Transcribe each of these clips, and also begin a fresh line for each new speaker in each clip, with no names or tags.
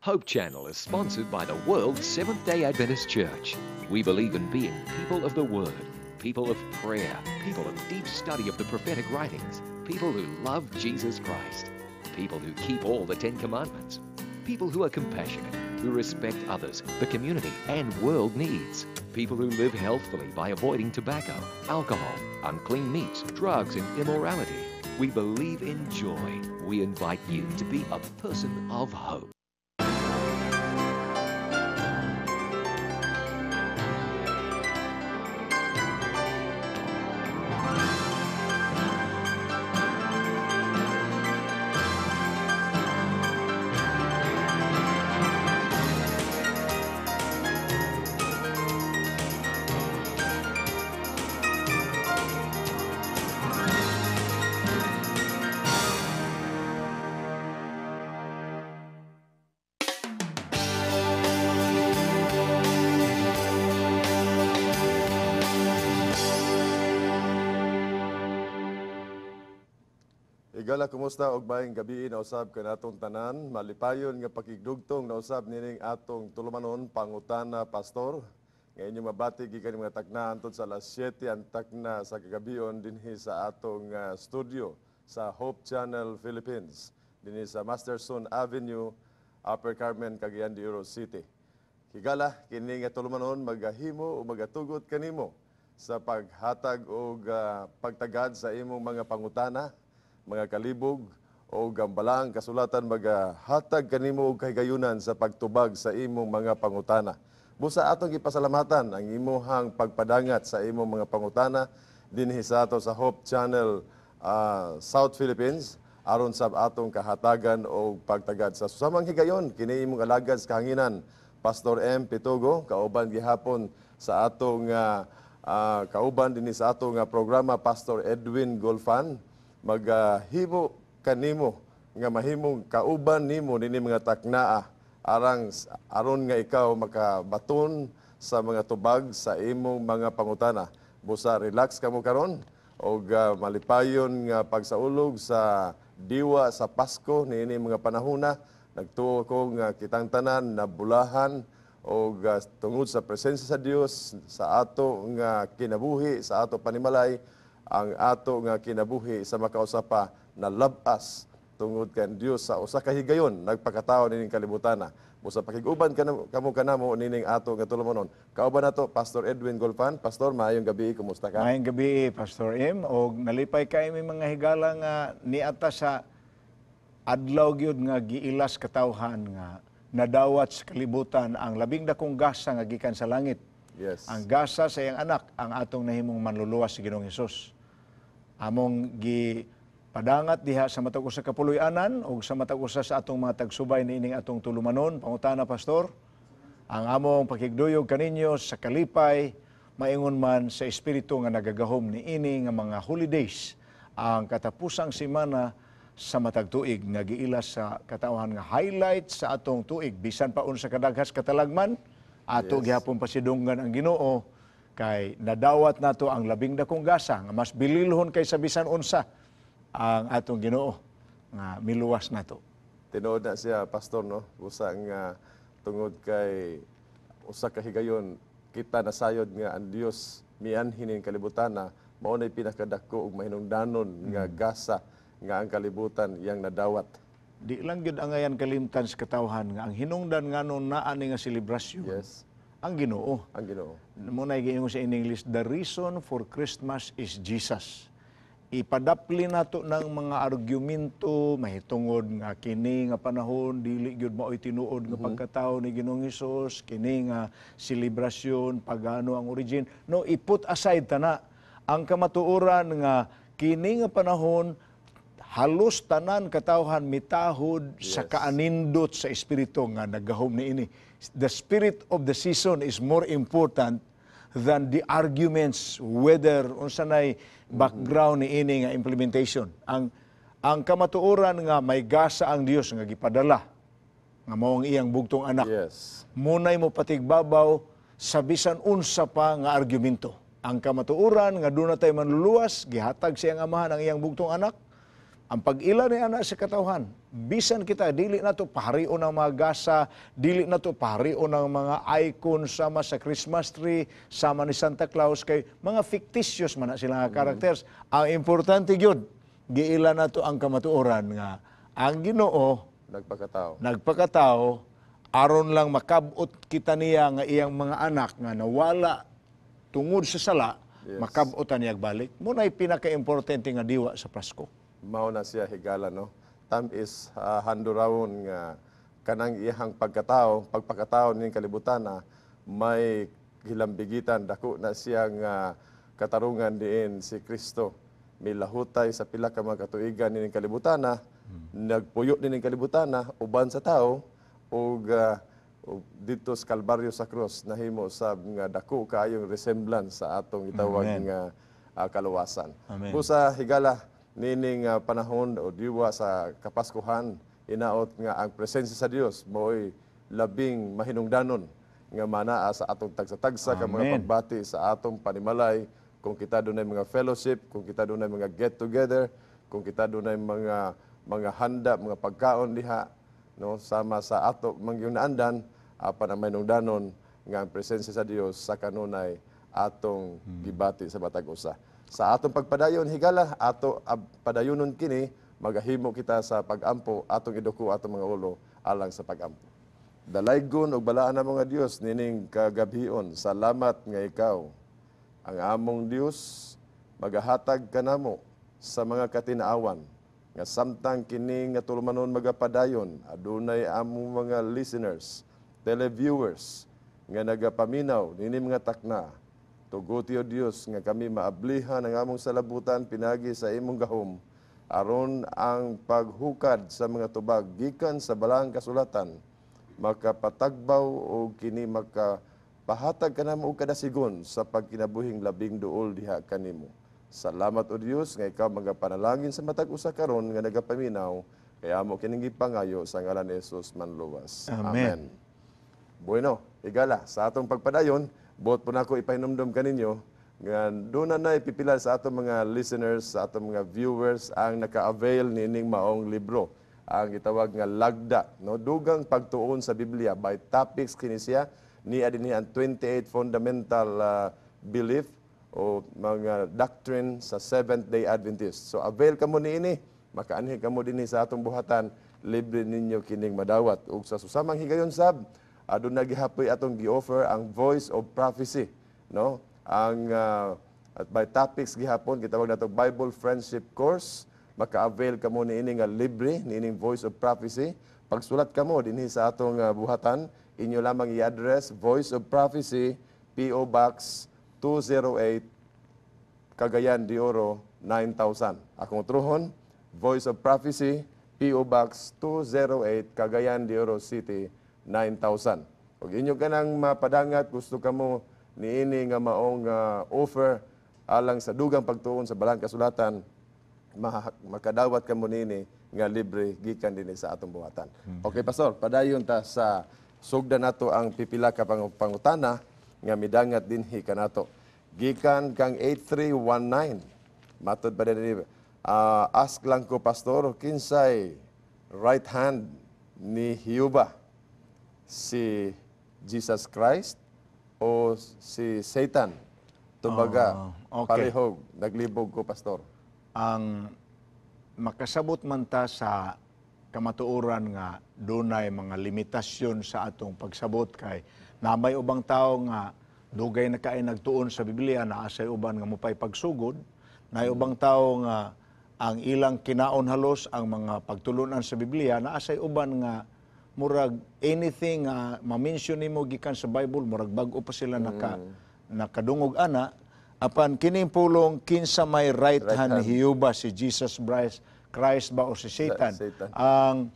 Hope Channel is sponsored by the World Seventh-day Adventist Church. We believe in being people of the Word, people of prayer, people of deep study of the prophetic writings, people who love Jesus Christ, people who keep all the Ten Commandments, people who are compassionate, who respect others, the community, and world needs, people who live healthfully by avoiding tobacco, alcohol, unclean meats, drugs, and immorality. We believe in joy. We invite you to be a person of hope.
Higala, kumusta og maayong gabi na usab kanatong tanan? Malipayon nga pakigdugtong na usab nining atong tulumanon, Pangutana Pastor, nga inyong mabati gikan mga takna hantod sa alas 7 ang takna sa kagabion dinhi sa atong studio sa Hope Channel Philippines dinhi sa Masterson Avenue, Upper Carmen, Cagayan de Oro City. Higala, kini nga tulumanon magahimo o magatugot kanimo sa paghatag og pagtagad sa imong mga pangutana, mga kalibog o gambalang kasulatan, magahatag kanimo og kahigayunan sa pagtubag sa imong mga pangutana. Busa atong gipasalamatan ang imuhang pagpadangat sa imong mga pangutana dinhi sa ato sa Hope Channel South Philippines aron sa atong kahatagan og pagtagad. Sa susamang higayon, kini imong alagad sa kahanginan, Pastor M. Pitugo, kauban gihapon sa atong kauban dinhi sa atong programa, Pastor Edwin Golfan, maghimo kanimo nga mahimong kauban nimo nini mga taknaa arang aron nga ikaw makabaton sa mga tubag sa imong mga pangutana. Busa relax kamo karon og malipayon nga pagsaulog sa diwa sa Pasko niini mga panahona. Nagtuo ko nga kitang tanan nabulahan og tungod sa presensya sa Dios sa ato nga kinabuhi, sa ato panimalay, ang ato nga kinabuhi sa makausa pa na labas tungod kay Dios sa usa ka higayon nagpakatawo nining kalibutana. Busa pakig-uban kamo kanamo nining ato nga tulumanon. Kauban nato Pastor Edwin Golfan. Pastor, maayong gabi, kumusta ka?
Maayong gabi, Pastor M. Og nalipay kay mi, mga higala, nga niata sa adlaw gyud nga giilas katawhan nga nadawat sa kalibutan ang labing dakong gasa nga gikan sa langit. Ang gasa sa iyang anak, ang atong nahimong manluluwas, si Ginoong Hesus. Among gipadangat diha sa matag usa ka puloy-anan ug sa matag usa sa atong mga tagsubay niining atong tulumanon, Pangutana Pastor, ang among pakigduyog kaninyo sa kalipay, maingon man sa espiritu nga nagagahom niini nga mga holidays, ang katapusang semana sa matag tuig nga giilas sa katawhan nga highlight sa atong tuig, bisan pa unsa kadaghas katalagman ato gihapon pasidunggan ang Ginoo kay nadawat nato ang labing dakong gasa nga mas bililhon kaysa bisan unsa, ang atong Ginoo nga miluwas nato.
Tinuod na siya, Pastor, no? Busa nga tungod kay usa ka higayon kita nasayod nga ang Dios mianhi ning kalibutan na mao nay pinakadako ug mahinungdanon nga gasa nga ang kalibutan iyang nadawat.
Di lang gyud angayan kalimtan sa katawhan nga ang hinungdan nganong naa ni nga selebrasyon. Ang Ginoo.
Ang Ginoo.
Mao na giingon sa in English, "The reason for Christmas is Jesus." Ipadapli nato ng mga argumento mahitungod nga kini nga panahon dili gyud maoy tinuod nga pagkatao ni Ginoong Hesus, kini nga selebrasyon pagano ang origin. No, i-put aside tana ang kamatuoran nga kini nga panahon halos tanan katawhan mitahod sa kaanindot sa espiritu nga nagahom niini. The spirit of the season is more important than the arguments whether unsa nay background ni ini nga implementation. Ang kamatuoran nga may gasa ang Dios nga gipadala nga mao ang iyang bugtong anak. Munay mo patigbabaw sa bisan unsa pa nga argumento. Ang kamatuoran nga duna tay manluluwas, gihatag siyang amahan ang iyang bugtong anak. Ang pag-ila ni ana sa katawhan, bisan kita dili nato paharion ang mga gasa, dili nato paharion ang mga icon sama sa Christmas tree, sama ni Santa Claus, kay mga fictitious man na sila nga characters. Ang importante gyud, giila nato ang kamatuoran nga ang Ginoo
nagpakatao.
Nagpakatao aron lang makabot kita niya nga iyang mga anak nga nawala tungod sa sala, makabot niya balik. Mao na'y pinaka-importante nga diwa sa Pasko.
Mao na siya, higala, no? Tam-is handurawon nga kanang iyang pagkatao, pagpakatao ning kalibutan na may hilambigitan, dako na siya nga katarungan diin si Kristo milahutay sa pila ka mga katuigan nining kalibutan na nagpuyo nining kalibutan na uban sa tao ug didto sa Kalbaryo, sa krus, nahimo sab nga dako kaayong resemblance sa atong gitawag
Amen.
nga kaluwasan.
Amen.
Busa, higala, nining panahon o diwa sa Kapaskuhan, inaot nga ang presensya sa Dios mao'y labing mahinungdanon nga manaa sa atong tagsa-tagsa ka mga
Amen.
pagbati sa atong panimalay, kung kita dunay mga fellowship, kung kita dunay mga get together, kung kita dunay mga handa, mga pagkaon diha, no, sama sa ato mangyong naandan, apan ang mahinungdanon nga ang presensya sa Dios sa kanunay atong gibati sa matag usa. Sa atong pagpadayon, higala, ato padayonon kini, magahimo kita sa pagampo, atong iduko atong mga ulo alang sa pagampo. Dalaygon ug balaan na mga Dios nining kagabhion. Salamat nga ikaw ang among Dios, magahatag kanamo sa mga katinaawan nga samtang kini nga tulumanon magapadayon, adunay among mga listeners, televiewers nga nagapaminaw nini mga takna. Tuguti, O Dios, nga kami maablihan ang among salabutan pinagi sa imong gahom aron ang paghukad sa mga tubag gikan sa Balaang Kasulatan makapatagbaw o kini makapahatag kanamo og kadasigon sa pagkinabuhing labing duol diha kanimo. Salamat, O Dios, nga ikaw magapanalangin sa matag usa karon nga nagapaminaw, kay amo kining gipangayo sa ngalan ni Jesus manluwas.
Amen.
Bueno, higala, sa atong pagpadayon, buot po nako ipahinumdom kaninyo nga doon na na ipipila sa atong mga listeners, sa atong mga viewers ang naka-avail nining maong libro. Ang gitawag nga Lagda, no? Dugang pagtuon sa Biblia by topics kini siya, ni dinhi ang 28 fundamental belief o mga doctrine sa Seventh Day Adventist. So avail kamo niini, makaanhi kamo dinhi sa atong buhatan, libre ninyo kining madawat. Ug sa susamang higayon sab, aduna gihapoy atong gi-offer ang Voice of Prophecy, no? Ang at by topics gihapon gitawag nato Bible Friendship Course. Maka-avail kamo niini nga libre niining Voice of Prophecy. Pagsulat kamo dinhi sa atong buhatan, inyo lamang i-address Voice of Prophecy, PO Box 208, Cagayan de Oro 9000. Akong truhon, Voice of Prophecy, PO Box 208, Cagayan de Oro City 9000. Ug inyo kanang mapadangat, gusto kamo niini nga maong offer alang sa dugang pagtuon sa Balaang Kasulatan, makadawat kamo niini nga libre gikan dinhi sa atong buhatan. Okay, Pastor, padayon ta sa sugdan nato ang pipila ka pangutana nga midangat dinhi kanato. Gikan kang 8319. Matod pa din, ask lang ko, Pastor, kinsay right hand ni Jehovah? Si Jesus Christ o si Satan? Tumbaga, palihog, naglibog ko, Pastor.
Ang makasabot man ta sa kamatuoran nga dunay mga limitasyon sa atong pagsabot kay namay ubang tao nga dugay na kay nagtuon sa Biblia, naa say uban nga mupay pagsugod, naay ubang tao nga ang ilang kinaon halos ang mga pagtulunan sa Biblia, naa say uban nga murag anything nga ma-mention nimo gikan sa Bible, murag bag-o pa sila nakadungog ana. Apan kining pulong kinsa may right,
Right
hand
hand.
ni Jehovah, si Jesus Christ ba o si Satan?
Satan.
Ang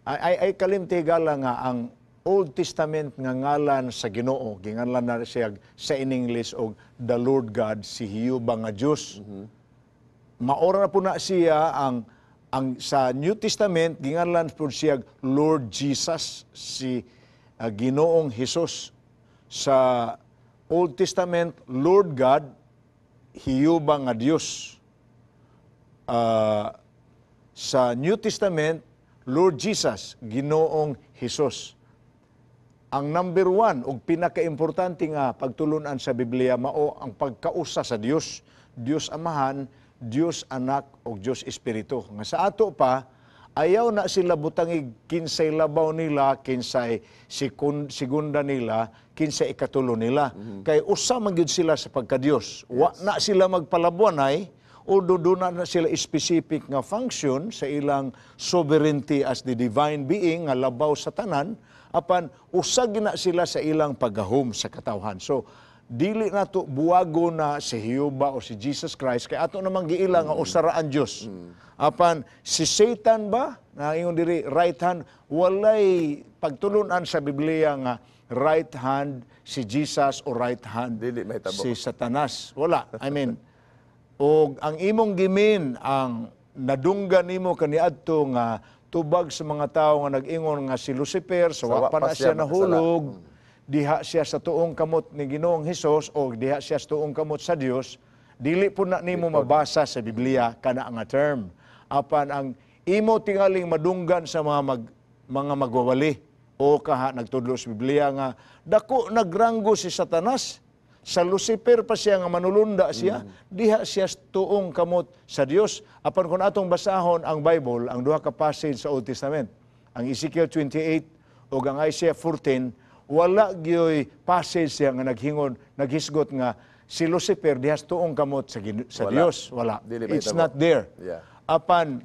ay kalimti, higala, nga ang Old Testament nga ngalan sa Ginoo, ginganlan na siya sa in English og the Lord God, si Jehovah nga Dios. Maora na po na siya ang sa New Testament ginganlan po siya Lord Jesus, si Ginoong Hesus. Sa Old Testament, Lord God, Jehovah nga Dios. Sa New Testament, Lord Jesus, Ginoong Hesus. Ang number one ug pinakaimportante nga pagtulunan sa Biblia mao ang pagkausa sa Dios. Dios Amahan, Dios Anak ug Dios Espiritu. Nga sa ato pa, ayaw na sila butangig kinsay labaw nila, kinsay segunda nila, kinsay ikatulo nila. Kay usa man gyud sila sa pagka-Dios. Wa na sila magpalabuanay o duna na sila specific nga function sa ilang sovereignty as the divine being nga labaw sa tanan, apan usa gina sila sa ilang paggahom sa katawhan. So dili nato buwago na si Jehovah o si Jesus Christ kay ato namang giila nga usa ra ang Dios. Apan si Satan ba na ingon diri right hand, walay pagtulunan sa Biblia nga right hand si Jesus o right hand
Dili mahitabo.
si Satanas. Wala. I mean, og ang imong gimin ang nadunggan nimo kaniadto nga tubag sa mga tawo nga nag-ingon nga si Lucifer sa
Sa
wa
wa
pa
pa
na siya
siya makasala.
nahulog, diha siya sa tuong kamot ni Ginoong Hesus o diha siya sa tuong kamot sa Dios, dili po na nimo mabasa sa Biblia kana nga term. Apan ang imo tingaling madunggan sa mga magwawali o kaha nagtudlo sa Biblia nga dako nagranggo si Satanas, sa Lucifer pa siya nga manulunda siya, diha siya sa tuong kamot sa Dios. Apan kung atong basahon ang Bible, ang duha ka passage sa Old Testament, ang Ezekiel 28 ug ang Isaiah 14, wala gyoy passage siya nga naghingon, naghisgot nga si Lucifer diha sa tuong kamot sa
Wala.
Dios. Wala.
Dili
It's
mahitabo.
not there. Apan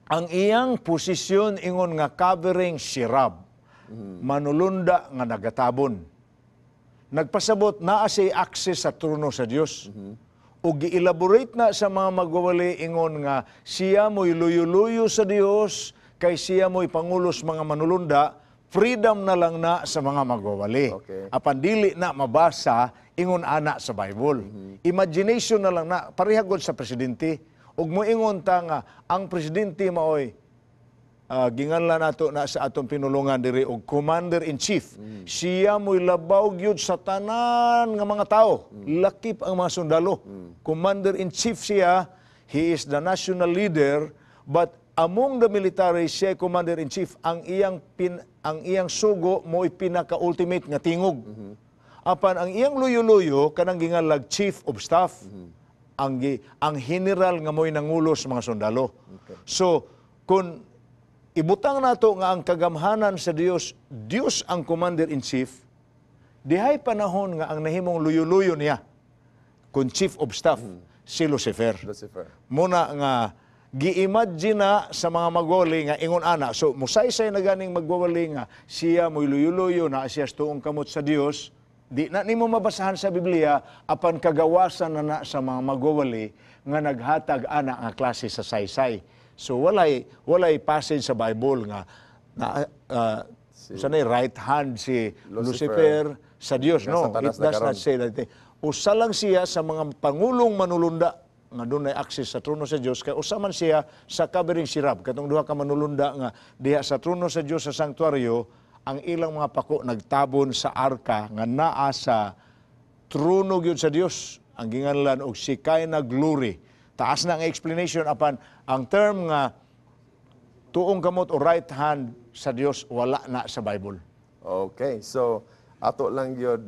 ang iyang posisyon ingon nga covering cherub, manulunda nga nagatabon. Nagpasabot naa siya access sa trono sa Dios. Ug gi-elaborate na sa mga magwawali ingon nga siya mo'y luyo-luyo sa Dios kay siya mo'y pangulo sa mga manulunda, freedom na lang na sa mga magwawali. Apan dili na mabasa ingon ana sa Bible. Imagination na lang na, pareha gud sa presidente. Ug moingon ta nga ang presidente maoy ginganlan nato na sa atong pinulungan diri og commander in chief. Siya mo'y labaw gyud sa tanan nga mga tao, lakip ang mga sundalo. Commander in chief siya, he is the national leader, but among the military siya commander in chief, ang iyang sugo mo'y pinaka-ultimate nga tingog. Apan ang iyang luyo-luyo kanang ginganlag chief of staff. Ang general nga mo'y nangulo sa mga sundalo. So kung ibutang nato nga ang kagamhanan sa Dios, Dios ang commander in chief, dihay panahon nga ang nahimong luyo-luyo niya kung chief of staff si Lucifer.
Lucifer.
Muna nga gi-imagine na sa mga magwali nga ingon ana. So musaysay na ganing magwawali nga siya mo'y luyo-luyo na siya sa tuong kamot sa Dios. Di na nimo mabasahan sa Biblia, apan kagawasan na na sa mga magwawali nga naghatag ana nga klase sa saysay. So walay passage sa Bible nga na sa na right hand si
Lucifer.
Lucifer sa Dios.
Nga
No,
Satanas
it
na
does
karon.
not say that. Usa lang siya sa mga pangulong manulunda nga dunay access sa trono sa Dios kay usa man siya sa covering cherub, katong duha ka manulunda nga diha sa trono sa Dios sa sanktuaryo, ang ilang mga pako nagtabon sa arka nga naa sa trono gyud sa Dios, ang ginganlan og Shekinah glory. Taas na ang explanation, apan ang term nga tuong kamot o right hand sa Dios, wala na sa Bible.
Okay, so ato lang gyud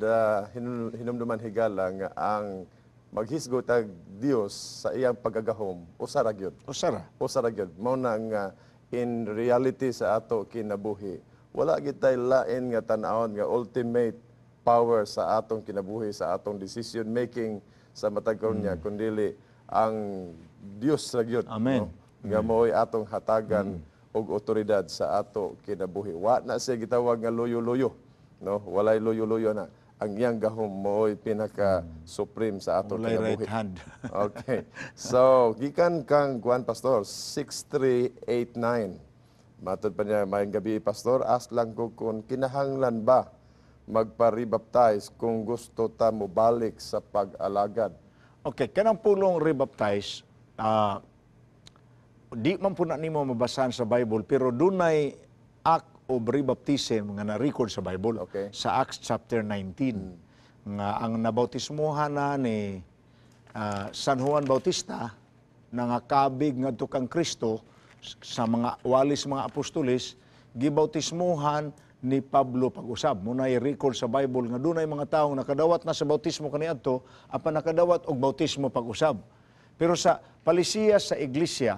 hinumduman, higala, nga ang maghisgot ag Dios sa iyang pagagahom usa ra gyud.
Usa ra.
Usa ra gyud. Mao na nga in reality sa ato kinabuhi, wala gyud tay lain nga tan-awon nga ultimate power sa atong kinabuhi, sa atong decision making sa matag niya, kundili ang Dios ra gyud.
Amen.
No? Nga mo'y atong hatagan og otoridad sa ato kinabuhi. Wa na siya gitawag nga luyo-luyo, no? Walay luyo-luyo na. Ang iyang gahom mo'y pinaka supreme sa ato
Walay
kinabuhi.
right hand.
Okay. So, gikan kang Juan, Pastor, 6389. Matod pa niya, "Maayong gabi, Pastor, ask lang ko kung kinahanglan ba magpa-rebaptize kung gusto ta mo balik sa pag-alagad?"
Okay, kanang pulong rebaptize, di man po na nimo mabasahan sa Bible, pero dunay act of rebaptism nga na-record sa Bible. Sa Acts chapter 19, nga ang nabautismuhan na ni San Juan Bautista, nangakabig ngadto kang Kristo, Sa mga walis mga apostoles, gibautismuhan ni Pablo pag-usab. Mao nay record sa Bible nga dunay mga tawo nakadawat na sa bautismo kaniadto apan nakadawat og bautismo pag-usab. Pero sa palisiya sa iglesia,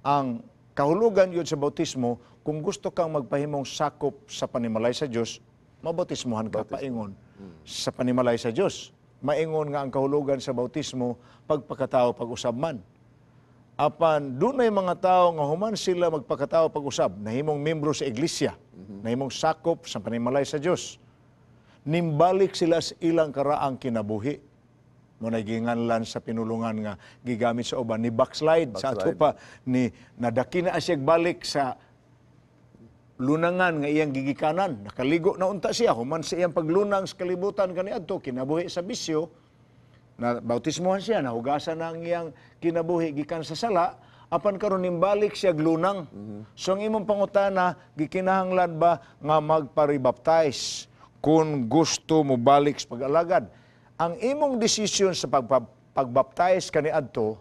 ang kahulugan yun sa bautismo, kung gusto kang magpahimong sakop sa panimalay sa Dios, mabautismuhan ka paingon sa panimalay sa Dios. Maingon nga ang kahulugan sa bautismo, pagpakatao pag-usab man. Apan dunay mga tao nga human sila magpakatao pag-usab, nahimong membro sa iglesia, nahimong sakop sa panimalay sa Dios. Nimbalik sila sa ilang karaang kinabuhi. Mao na ginganlan sa pinulungan nga gigamit sa uban ni backslide, sa ato
Backslide.
Pa ni nadaki na siya balik sa lunangan nga iyang gigikanan. Nakaligo na unta siya human sa iyang paglunang sa kalibutan kaniadto, kinabuhi sa bisyo, na bautismohan siya, nahugasan na ang iyang kinabuhi gikan sa sala, apan karon nimbalik siya lunang. So ang imong pangutana, gikinahanglan ba nga magpa-rebaptize kung gusto mo balik sa pag-alagad? Ang imong desisyon sa pagbaptize kaniadto,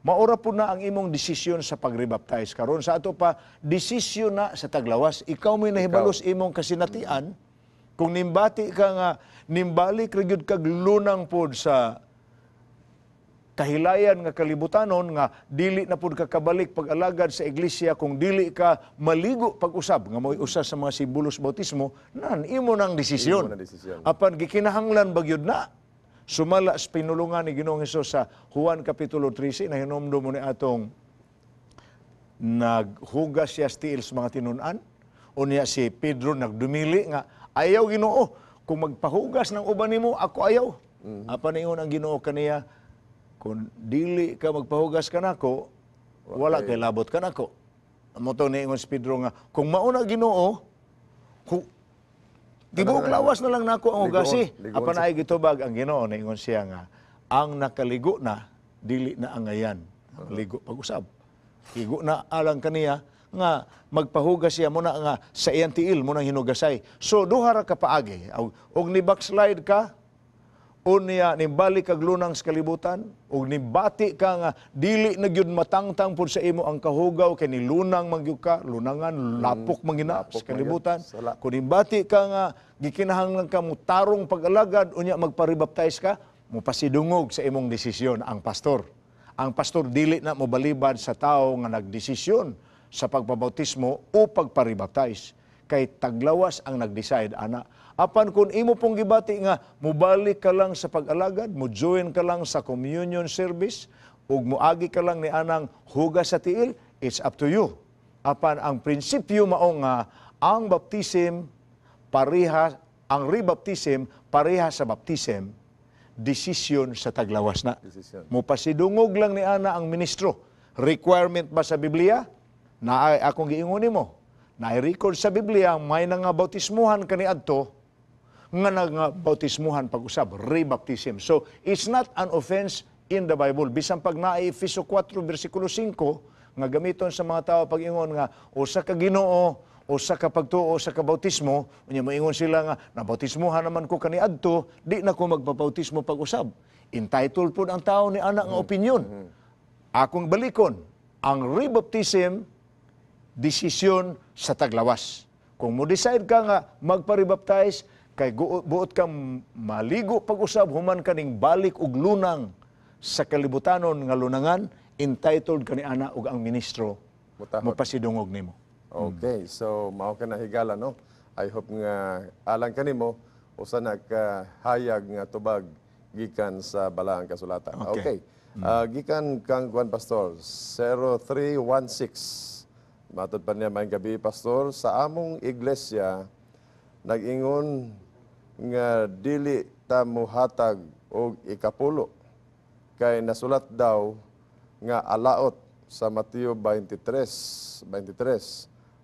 maura po na ang imong desisyon sa pag-rebaptize karon. Sa ato pa, desisyon na sa taglawas. Ikaw mo'y nahibalos imong kasinatian. Kung nimbati ka nga nimbalik ra gyud kag lunang pod sa kahilayan nga kalibutanon, nga dili na pud ka kabalik pag-alagad sa iglesia kung dili ka maligo pag-usab, nga mo'y usa sa mga simbolo sa bautismo, nan imo nang desisyon.
Imo nang desisyon.
Apan gikinahanglan ba gyud na? Sumala sa pinulungan ni Ginoong Hesus sa Juan Kapitulo 13, na hinumdum mo ni atong naghugas siya sa tiil sa mga tinun-an. Unya si Pedro nagdumili nga, "Ayaw, Ginoo, kung magpahugas ng uban nimo, ako ayaw." Apan ingon ang Ginoo kaniya, "Kung dili ka magpahugas kanako, wala kay labot kanako." Mao to niingon si Pedro nga, "Kung mauna, Ginoo, tibuok lawas na lang nako ang
Ligoon,
hugasi."
ligoon
Apan
siya.
ay gitubag ang Ginoo, niingon siya nga, "Ang nakaligo na, dili na angayan ang ligo pag-usab." Igo na alang kaniya nga magpahugas siya muna nga sa iyang tiil mo nang hinugasay. So duha ra ka paagi. Og ni backslide ka, unya nibalik kag lunang sa kalibutan, ug nibati ka nga dili na gyud matangtang pud sa imo ang kahugaw kay nilunang man gyud ka, lunangan, lapok man gina
Lapok
sa kalibutan.
man gyud. Sala.
Kung nibati ka nga gikinahanglan ka mo tarong pag-alagad unya magpa-rebaptize ka, mopasidungog sa imong desisyon ang pastor. Ang pastor dili na mobalibad sa tao nga nagdesisyon sa pagpabautismo o pagpa-rebaptize kay taglawas ang nag-decide ana. Apan kung imo pong gibati nga mobalik ka lang sa pag-alagad, mo join ka lang sa communion service ug moagi ka lang ni anang hugas sa tiil, it's up to you. Apan ang prinsipyo mao nga ang baptism pareha, ang rebaptism pareha sa baptism, desisyon sa taglawas na.
Desisyon.
Mopasidungog lang ni ana ang ministro. Requirement ba sa Biblia? Naay akong giingon nimo. Naay record sa Biblia may nangabautismuhan kaniadto nga nangabautismuhan pag-usab, rebaptism. So, it's not an offense in the Bible. Bisan pag naay Efeso 4 versikulo 5 nga gamiton sa mga tao pag-ingon nga usa ka Ginoo, usa ka pagtuo, usa ka bautismo, unya moingon sila nga nabautismuhan naman ko kaniadto, di na ko magpabautismo pag-usab. Entitled pud ang tao ni ana nga opinion. Akong balikon, ang rebaptism, desisyon sa taglawas. Kung mo decide ka nga magpa-rebaptize, kay buot kang maligo pag-usab human kaning balik og lunang sa kalibutanon nga lunangan, entitled kani ana ug ang ministro
Mutahot.
mopasidungog nimo.
Okay, so mao ka na, higala, no? I hope nga alang kanimo usa na ka hayag nga tubag gikan sa Balaang Kasulatan. Okay.
Okay.
Gikan kang Juan, Pastor, 0316. Matod pa niya, "Maayong gabi, Pastor, sa among iglesia nag-ingon nga dili ta muhatag og ikapulo kay nasulat daw nga alaot sa Mateo 23:23.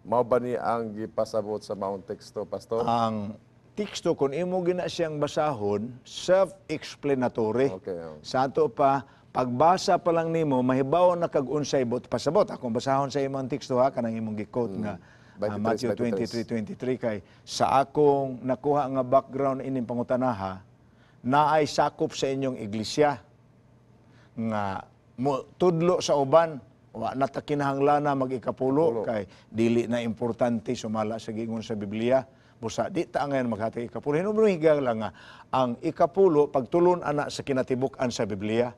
Mao ba ni ang gipasabot sa maong teksto, Pastor?"
Ang teksto, kung imo gina siyang basahon, self-explanatory.
Okay, oh.
Sa ato pa, pagbasa pa lang nimo, mahibaw na kag unsay buot pasabot. Akong basahon sa imo ang teksto ha, kanang imong gi-quote nga
23,
Matthew 23:23, kay sa akong nakuha nga background ining pangutanaha, naay sakop sa inyong iglesia nga mo tudlo sa uban. Wa na ta kinahanglan mag-ikapulo kay dili na importante sumala sa giingon sa Biblia. Busa di ta angayan maghatag ikapulo. Hinumdum, higala, nga ang ikapulo pagtulon ana sa kinatibuk-an sa Biblia.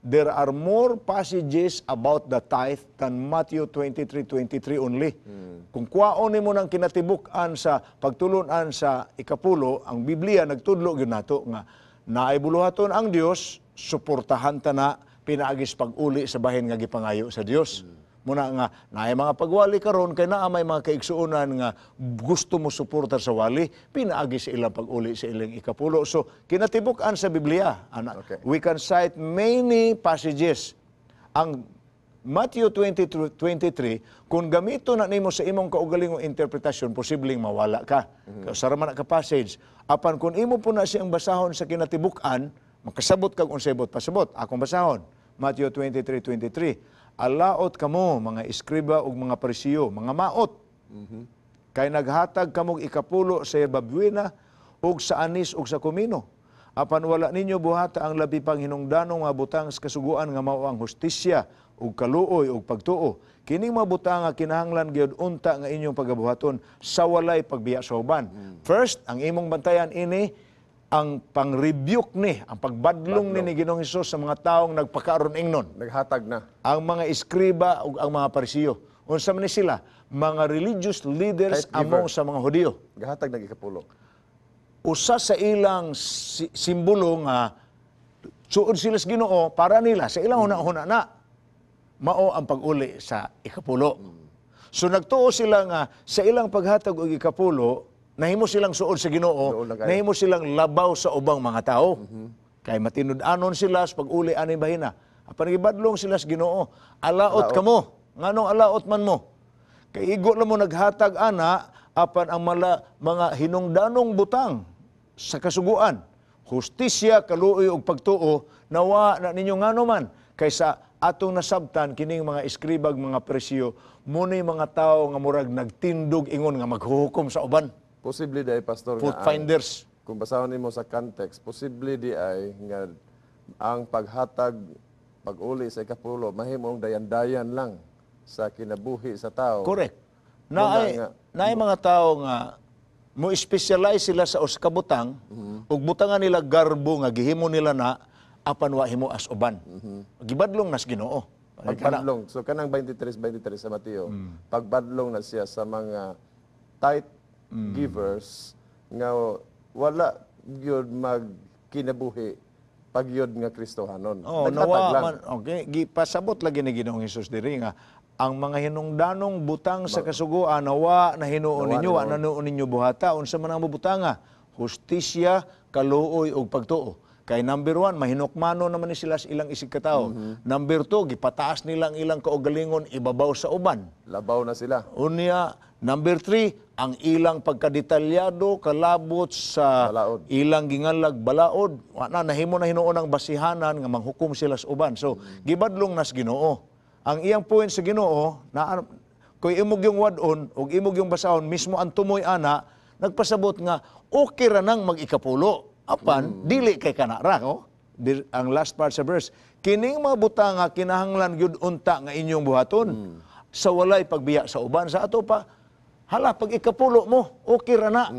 There are more passages about the tithe than Matthew 23:23 only. Kung kuwaon nimo ng kinatibuk-an sa pagtulunan sa ikapulo, ang Biblia nagtudlo gyud nato nga naay buluhaton ang Dios, suportahan ta na pinaagis pag-uli sa bahin nga gipangayo sa Dios. Muna nga naay mga pagwali karon kay naa may mga kaigsuonan nga gusto mo suporta sa wali pinaagi sa ilang pag-uli sa ilang ikapulo. So kinatibuk-an sa Biblia. Ana, we can cite many passages. Ang Matthew 22, 23, kung gamito na nimo sa imong kaugalingong interpretasyon, posibleng mawala ka. Mm-hmm. Sa man ka passage. Apan kung imo po na siyang basahon sa kinatibuk-an, makasabot kag unsay buot pasabot. Akong basahon. Matthew 23:23. "Alaot kamo, mga eskriba ug mga Parisiyo, mga maot. Kay naghatag kamog ikapulo sa yerbabuena ug sa anis ug sa kumino. Apan wala ninyo buhata ang labi pang hinungdanong mga butang sa kasuguan nga mao ang hustisya ug kaluoy ug pagtuo. Kining mga butang nga kinahanglan gyud unta nga inyong pagabuhaton sa walay pagbiya sa uban." First, ang imong bantayan ini ang pang-rebuke ni, ang pagbadlong ni Ginoong Hesus sa mga taong nagpakaaron ingnon
Naghatag na.
Ang mga eskriba ug ang mga Parisiyo. Unsa man ni sila? Mga religious leaders
Tithe giver.
Among sa mga Hudiyo.
Gahatag nag ikapulo.
Usa sa ilang simbolo nga suod sila sa Ginoo para nila sa ilang huna-huna na mao ang pag-uli sa ikapulo. So nagtuo sila nga sa ilang paghatag og ikapulo, nahimo silang suod sa Ginoo,
Doon na kayo.
Nahimo silang labaw sa ubang mga tao. Kay matinud-anon sila sa pag-uli ani bahina. Apan gibadlong sila sa Ginoo. "Alaot kamo." Nganong alaot man mo? Kay igo lang mo naghatag ana apan ang mga hinungdanong butang sa kasuguan, hustisya, kaluoy ug pagtuo, nawa na ninyo. Ngano man? Kaysa atong nasabtan, kining mga eskribag mga Parisiyo muni mga tao nga murag nagtindog ingon nga maghuhukom sa uban.
Posible diay, Pastor,
Fault
nga
finders.
Kung basahon nimo sa context, posible di ay nga ang paghatag, pag-uli sa ikapulo mahimong dayan-dayan lang sa kinabuhi sa tao.
Correct.
Muna
Naay
nga.
Naay mga tao nga mo specialize sila sa usa ka butang ug butangan nila garbo nga gihimo nila na apan wa himo as uban. Gibadlong nas Ginoo.
Pagbadlong. So kanang 23-23 sa Mateo, pagbadlong na siya sa mga tithe givers nga wala gyud magkinabuhi pagyud nga Kristohanon.
Oh,
Naghatag
nawa
lang.
Man, okay, gipasabot lagi ni Ginoong Hesus diri nga ang mga hinungdanong butang sa kasuguan nawa na hinuon
Nawa
ninyo, wa na hinuon ninyo buhata. Unsa man ang butanga? Hustisya, kaluoy ug pagtuo. Kay number one, mahinukmano naman ni sila sa ilang isig katao. Number two, gipataas nila ang ilang kaugalingon ibabaw sa uban.
Labaw na sila.
Unya, number three, ang ilang pagkadetalyado kalabot sa
Balaod.
Ilang gingalag balaod. Wa na nahimo na hinuon ang basihanan nga manghukom sila sa uban. So, gibadlong nas Ginoo. Ang iyang point sa Ginoo, na kuy imog yung wad-on ug imog yung basahon mismo ang tumoy ana nagpasabot nga okay ra nang mag-ikapulo. Apan dili kay kana ra oh. Ang last part sa verse, kining mga butanga kinahanglan gyud unta nga inyong buhaton sa walay pagbiya sa uban. Sa ato pa, hala, pag ikapulo mo, okay ra na.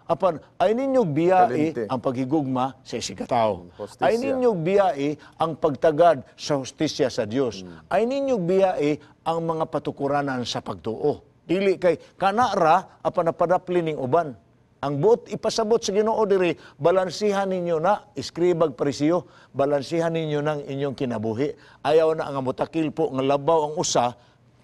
Apan ay ninyo biyai
Kalimti.
ang paghigugma sa isig katao.
Hustisya.
Ay ninyo biyai ang pagtagad sa hustisya sa Dios. Ay ninyo biyai ang mga patukuranan sa pagtuo. Dili kay kana ra apan napadapli ning uban. Ang buot ipasabot sa Ginoo diri, balansihan ninyo na, eskribag Parisiyo, balansihan ninyo ng inyong kinabuhi. Ayaw na nga motakil po nga labaw ang usa,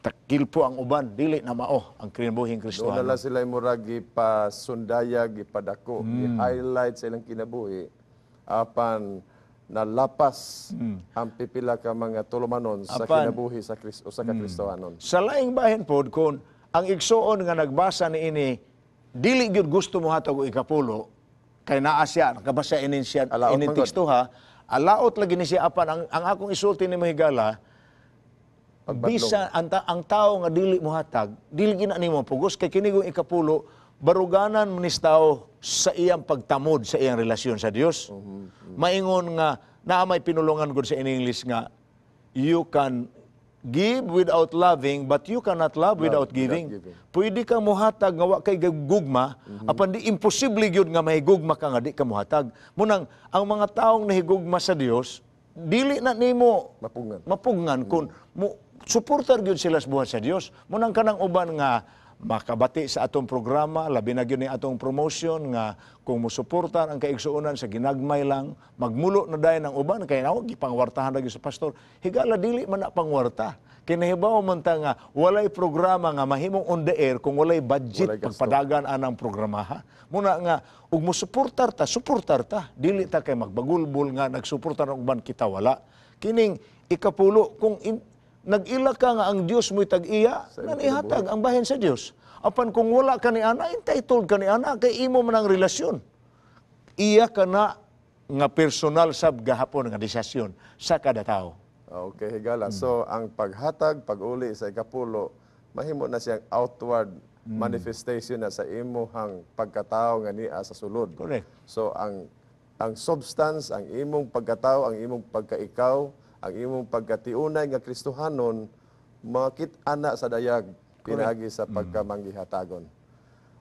takil po ang uban, dili na mao ang kinabuhing
Doon na
Kristohano.
lang sila murag gipasundayag, gipadako, gi-highlight sa ilang kinabuhi apan nalapas ang pipila ka mga tulumanon sa kinabuhi sa Kris usa ka Kristohanon.
Sa laing bahin pod, kung ang igsuon nga nagbasa ni ini dili gyud gusto mo hatag og ikapulo kay naa siya nakabasa ini siya
Alaot
ini
man gud.
Teksto ha, alaot lagi ni siya, apan ang akong isulti nimo, higala,
Pagbadlong.
Bisa ang tao nga dili mohatag, dili gina nimo pugos kay kini kung ikapulo baruganan man ni tao sa iyang pagtamod sa iyang relasyon sa Dios. Maingon nga naa may pinulungan gud sa in English nga you can give without loving, but you cannot love without giving.
Without giving.
Pwede ka muhatag nga wa kay gugma, apan di imposible gyud nga mahigugma ka nga di ka muhatag. Munang ang mga taong nahigugma sa Dios, dili na nimo
mapungan.
Mapungan kung mo suportar gyud sila sa buhat sa Dios. Munang kanang uban nga makabati sa atong programa, labi na gyud ni atong promotion nga kung musuportar ang kaigsuonan sa ginagmay lang, magmulo na dayon ang uban kay nawa gipangwartahan ra gyud sa pastor. Higala dili man na pangwarta. Kinahibaw man ta nga walay programa nga mahimong on the air kung walay budget,
walay gasto.
Pagpadagan anang programaha. Muna nga ug musuportar ta, suportar ta. Dili ta kay magbagulbol nga nagsuportar ang uban kita wala. Kining ikapulo kung nag-ila ka nga ang Dios mo'y tag-iya, nanihatag ang bahin sa Dios. Apan kung wala ka ni ana, entitled ka ni ana, kay imo man ang relasyon. Iya ka na nga personal sab gahapon nga desisyon sa kada tao.
Okay, higala. So, ang paghatag, pag-uli sa ikapulo, mahimo na siyang outward manifestation na sa imuhang pagkatao nga niya sa sulod.
Correct.
So, ang substance, ang imong pagkatao, ang imong pagkaikaw, ang imong pagkatiunay nga Kristohanon, makit-ana sa dayag, pinaagi sa pagkamanggihatagon.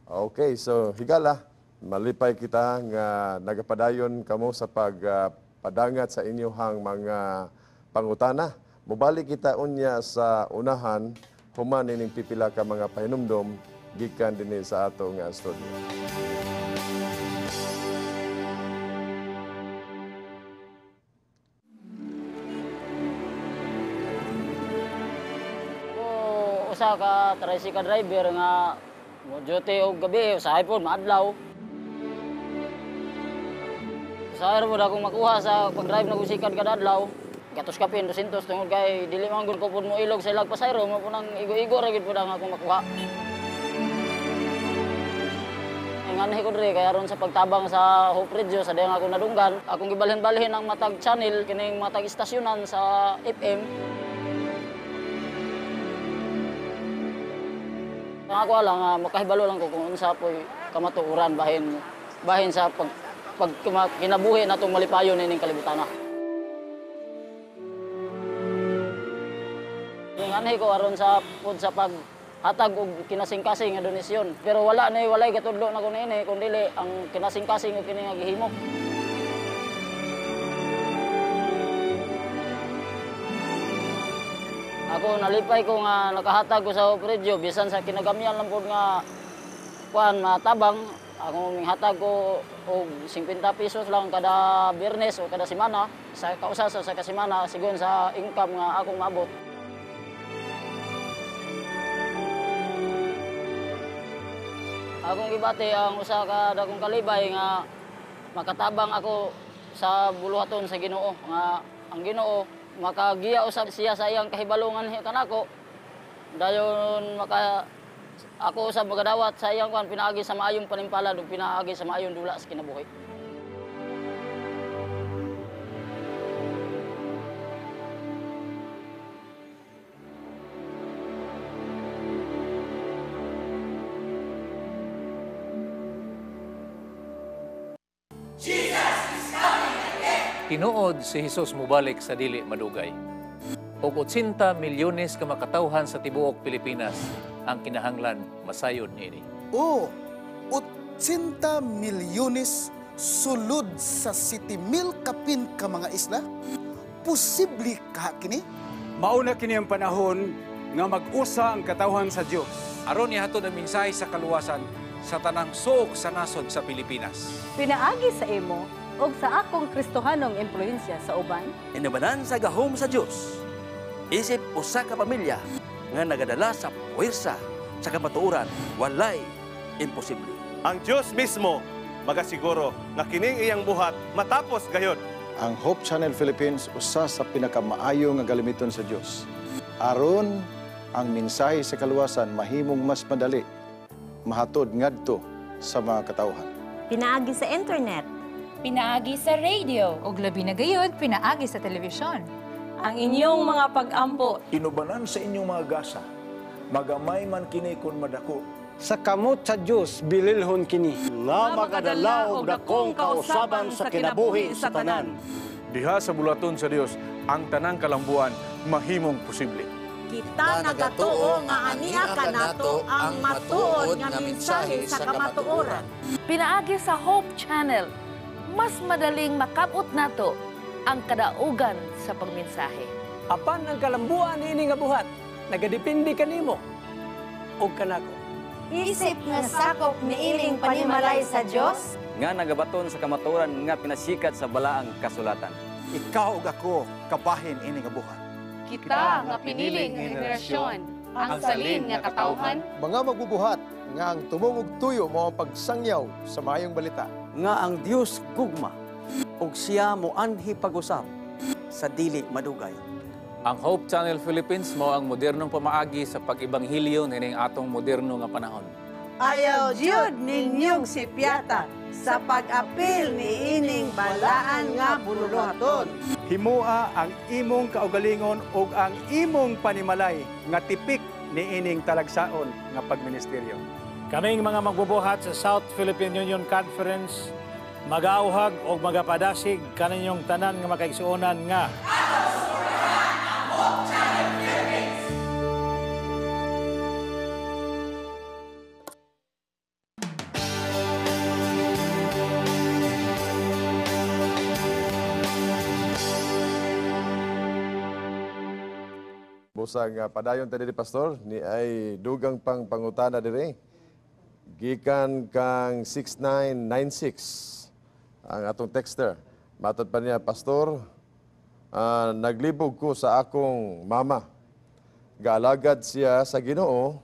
Okay, so higala, malipay kita nga nagapadayon kamo sa pagpadangat sa inyong mga pangutana. Mubalik kita unya sa unahan, human ining pipila ka mga pahinumdom gikan dinhi sa atong studio.
Usa ka tricycle driver nga mo duty og gabi, usahay pod maadlaw. Usahay ra pod akong makuha sa pag-drive na sikad kada adlaw. Gatos kapin 200 tungod kay dili man gud ko pod mo ilog sa ilag pasayro, mo punang igo-igo ra gid pod ang akong makuha. Nganhi ko diri kay aron sa pagtabang sa Hope Radio sa dayang akong nadunggan, akong gibalhin-balhin ang matag channel kining matag istasyonan sa FM. Ang ako lang, makahibalo lang ko kung unsa po'y kamatuoran bahin sa pag kinabuhi natong malipayon ining kalibutan. Yung anhi ko aron sa pod sa paghatag og kinasingkasing nga donasyon. Pero wala na walay gatudlo na ko niini kun dili ang kinasingkasing og kini nga gihimo. Ako nalipay ko nga nakahatag ko sa Hope Radio bisan sa kinagamyan lang pod nga kuan matabang ako minghatag ko og 50 pesos lang kada Biyernes o kada semana sa kausa sa kasemana sigon sa income nga akong maabot. Akong gibati ang usa ka dakong kalibay nga makatabang ako sa buluhaton sa Ginoo nga ang Ginoo makagiya usab siya sa iyang kahibalungan kanako dayon maka ako usab magadawat sa iyang kuan pinaagi sa maayong panimpalad ug pinaagi sa maayong dula sa kinabuhi.
Tinuod si Jesus mubalik sa dili madugay. Og 80 milyones ka makatawhan sa tibuok Pilipinas ang kinahanglan masayod niini.
O 80 milyones sulod sa 7,000 kapin ka mga isla? Posible ka kini?
Mauna kini ang panahon nga mag-usa ang katawhan sa Dios.
Aron nihatod ang mensahe sa kaluwasan sa tanang suok sa nasod sa Pilipinas.
Pinaagi sa imo og sa akong Kristohanong impluwensya sa uban.
Inubanan sa gahom sa Dios. Isip usa ka pamilya nga nagadala sa puwersa sa kamatuoran, walay imposible.
Ang Dios mismo magasiguro nga kining iyang buhat matapos gayod.
Ang Hope Channel Philippines usa sa pinakamaayo nga galamiton sa Dios. Aron ang mensahe sa kaluwasan mahimong mas madali mahatod ngadto sa mga katawhan.
Pinaagi sa internet,
pinaagi sa radio, ug labi na gayud pinaagi sa telebisyon.
Ang inyong mga pag-ampo
inubanan sa inyong mga gasa, magamay man kini kun madako.
Sa kamot sa Dios bililhon kini
nga makadala og dakong kausaban sa kinabuhi sa tanan.
Diha sa bulaton sa Dios ang tanang kalambuan mahimong posible.
Kita nagatuo nga ania kanato ang matuod nga mensahe sa kamatuoran.
Pinaagi sa Hope Channel, mas madaling makabot nato ang kadaugan sa pagmensahe.
Apan ang kalambuan niini nga buhat, nagadepende kanimo ug kanako.
Isip nga sakop niining panimalay sa Dios,
nga nagabaton sa kamatuoran nga pinasikat sa balaang kasulatan.
Ikaw ug ako kabahin ini nga buhat.
Kita nga pinili nga henerasyon, ang salin nga katawhan,
mga magbubuhat nga ang tumong ug tuyo mao ang pagsangyaw sa maayong balita.
Nga ang Dios gugma ug siya moanhi pag-usab sa dili madugay.
Ang Hope Channel Philippines mao ang modernong pamaagi sa pag-ebanghelyo nining atong moderno nga panahon.
Ayaw jud ninyong sipyata sa pag-apil niining balaan nga buluhaton.
Himoa ang imong kaugalingon ug ang imong panimalay nga tipik niining talagsaon nga pagministeryo.
Kaming mga magbubuhat sa South Philippine Union Conference magaauhag og magapadasig kaninyong tanan nga makaigsuonan nga
Hope Channel Philippines!
Busang padayon ta diri, Pastor, ni ay dugang pang pangutana diri. Gikan kang 6996 ang atong texter. Matod pa niya, Pastor, naglibog ko sa akong mama. Gaalagad siya sa Ginoo,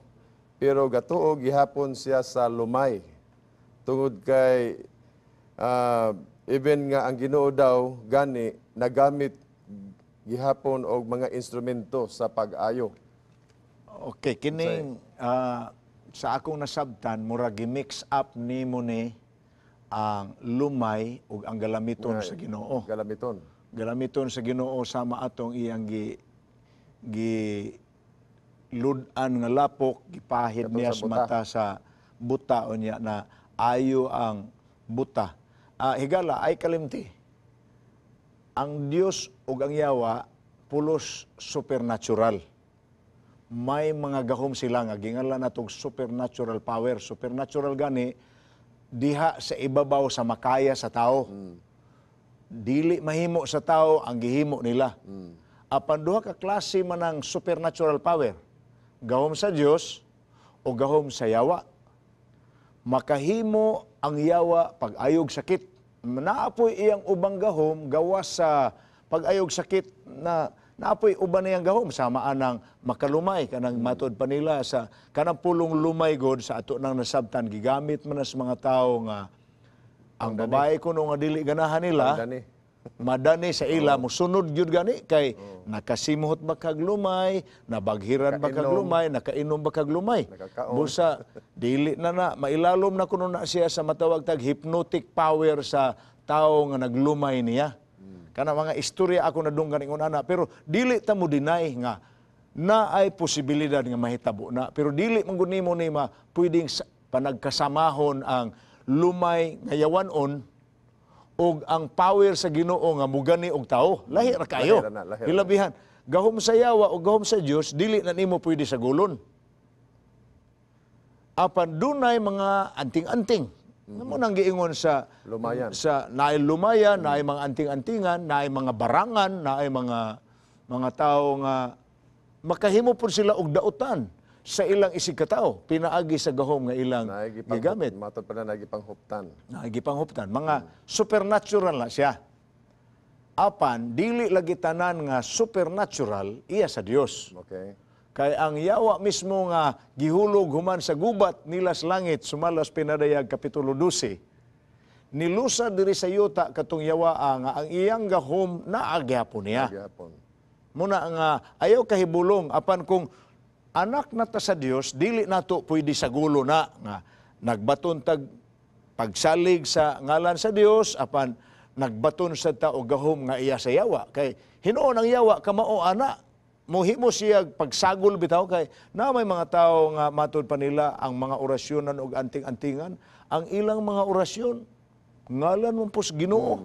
pero gatuo gihapon siya sa lumay. Tungod kay even nga ang Ginoo daw gani nagamit gihapon og mga instrumento sa pag-ayo.
Okay, kining sa akong nasabtan mura gi-mix up nimo ni ang lumay ug ang galamiton sa Ginoo.
Galamiton.
Galamiton sa Ginoo sama atong iyang gi lud-an nga lapok, gipahid niya sa mata sa buta unya na ayo ang buta. Higala ay kalimti. Ang Dios ug ang yawa pulos supernatural. May mga gahom sila nga gingalan natog supernatural power. Supernatural gani diha sa ibabaw sa makaya sa tao. Dili mahimo sa tao ang gihimo nila. Apan duha ka klase man ang supernatural power. Gahom sa Dios o gahom sa yawa. Makahimo ang yawa pag-ayog sakit. Naapoy iyang ubang gahom gawas sa pag-ayog sakit na naapoy uban niyang gahom sama anang makalumay kanang matod pa nila sa kanang pulong lumay god sa ato nang nasabtan gigamit man sa mga tao nga ang babae kuno nga dili ganahan nila madani sa ila musunod gyud gani kay nakasimuhot ba kag lumay, nabaghiran ba kag lumay, nakainom ba kag lumay. Busa dili na na mailalom na kuno na siya sa matawag tag hypnotic power sa tao nga naglumay niya. Kana mga istorya ako nadunggan ingon ana, pero dili ta mo deny nga naay posibilidad nga mahitabo na, pero dili man gud nimo ni ma pwedeng panagkasamahon ang lumay nga yawan-on og ang power sa Ginoo nga mugani og tao. Lahi ra kayo. Hilabihan gahom sa yawa o gahom sa Dios dili na nimo pwede sa gulon. Apan dunay mga anting-anting. Mo nang giingon sa
lumayan.
Sa naay lumayan, naay mga anting-antingan, naay mga barangan, naay mga tao nga makahimo pud sila og dautan sa ilang isig katao pinaagi sa gahom nga ilang gigamit.
Matod pa na nagipanghuptan.
Nagipanghuptan. Mga supernatural na siya. Apan dili lagi tanan nga supernatural iya sa Dios.
Okay.
Kay ang yawa mismo nga gihulog human sa gubat nila sa langit sumalas pinadayag kapitulo 12. Nilusa diri sa yuta katong yawa nga ang iyang gahom naa gihapon niya. Muna nga ayaw kahibulong apan kung anak na ta sa Dios dili nato pwede sa gulo na nga nagbaton tag pagsalig sa ngalan sa Dios apan nagbaton sa ta og gahom nga iya sa yawa kay hinuon ang yawa kamao ana mohimo siya pagsagol bitaw kay na may mga tao nga matud pa nila ang mga orasyonan og anting-antingan ang ilang mga orasyon ngalan man pos Ginoo.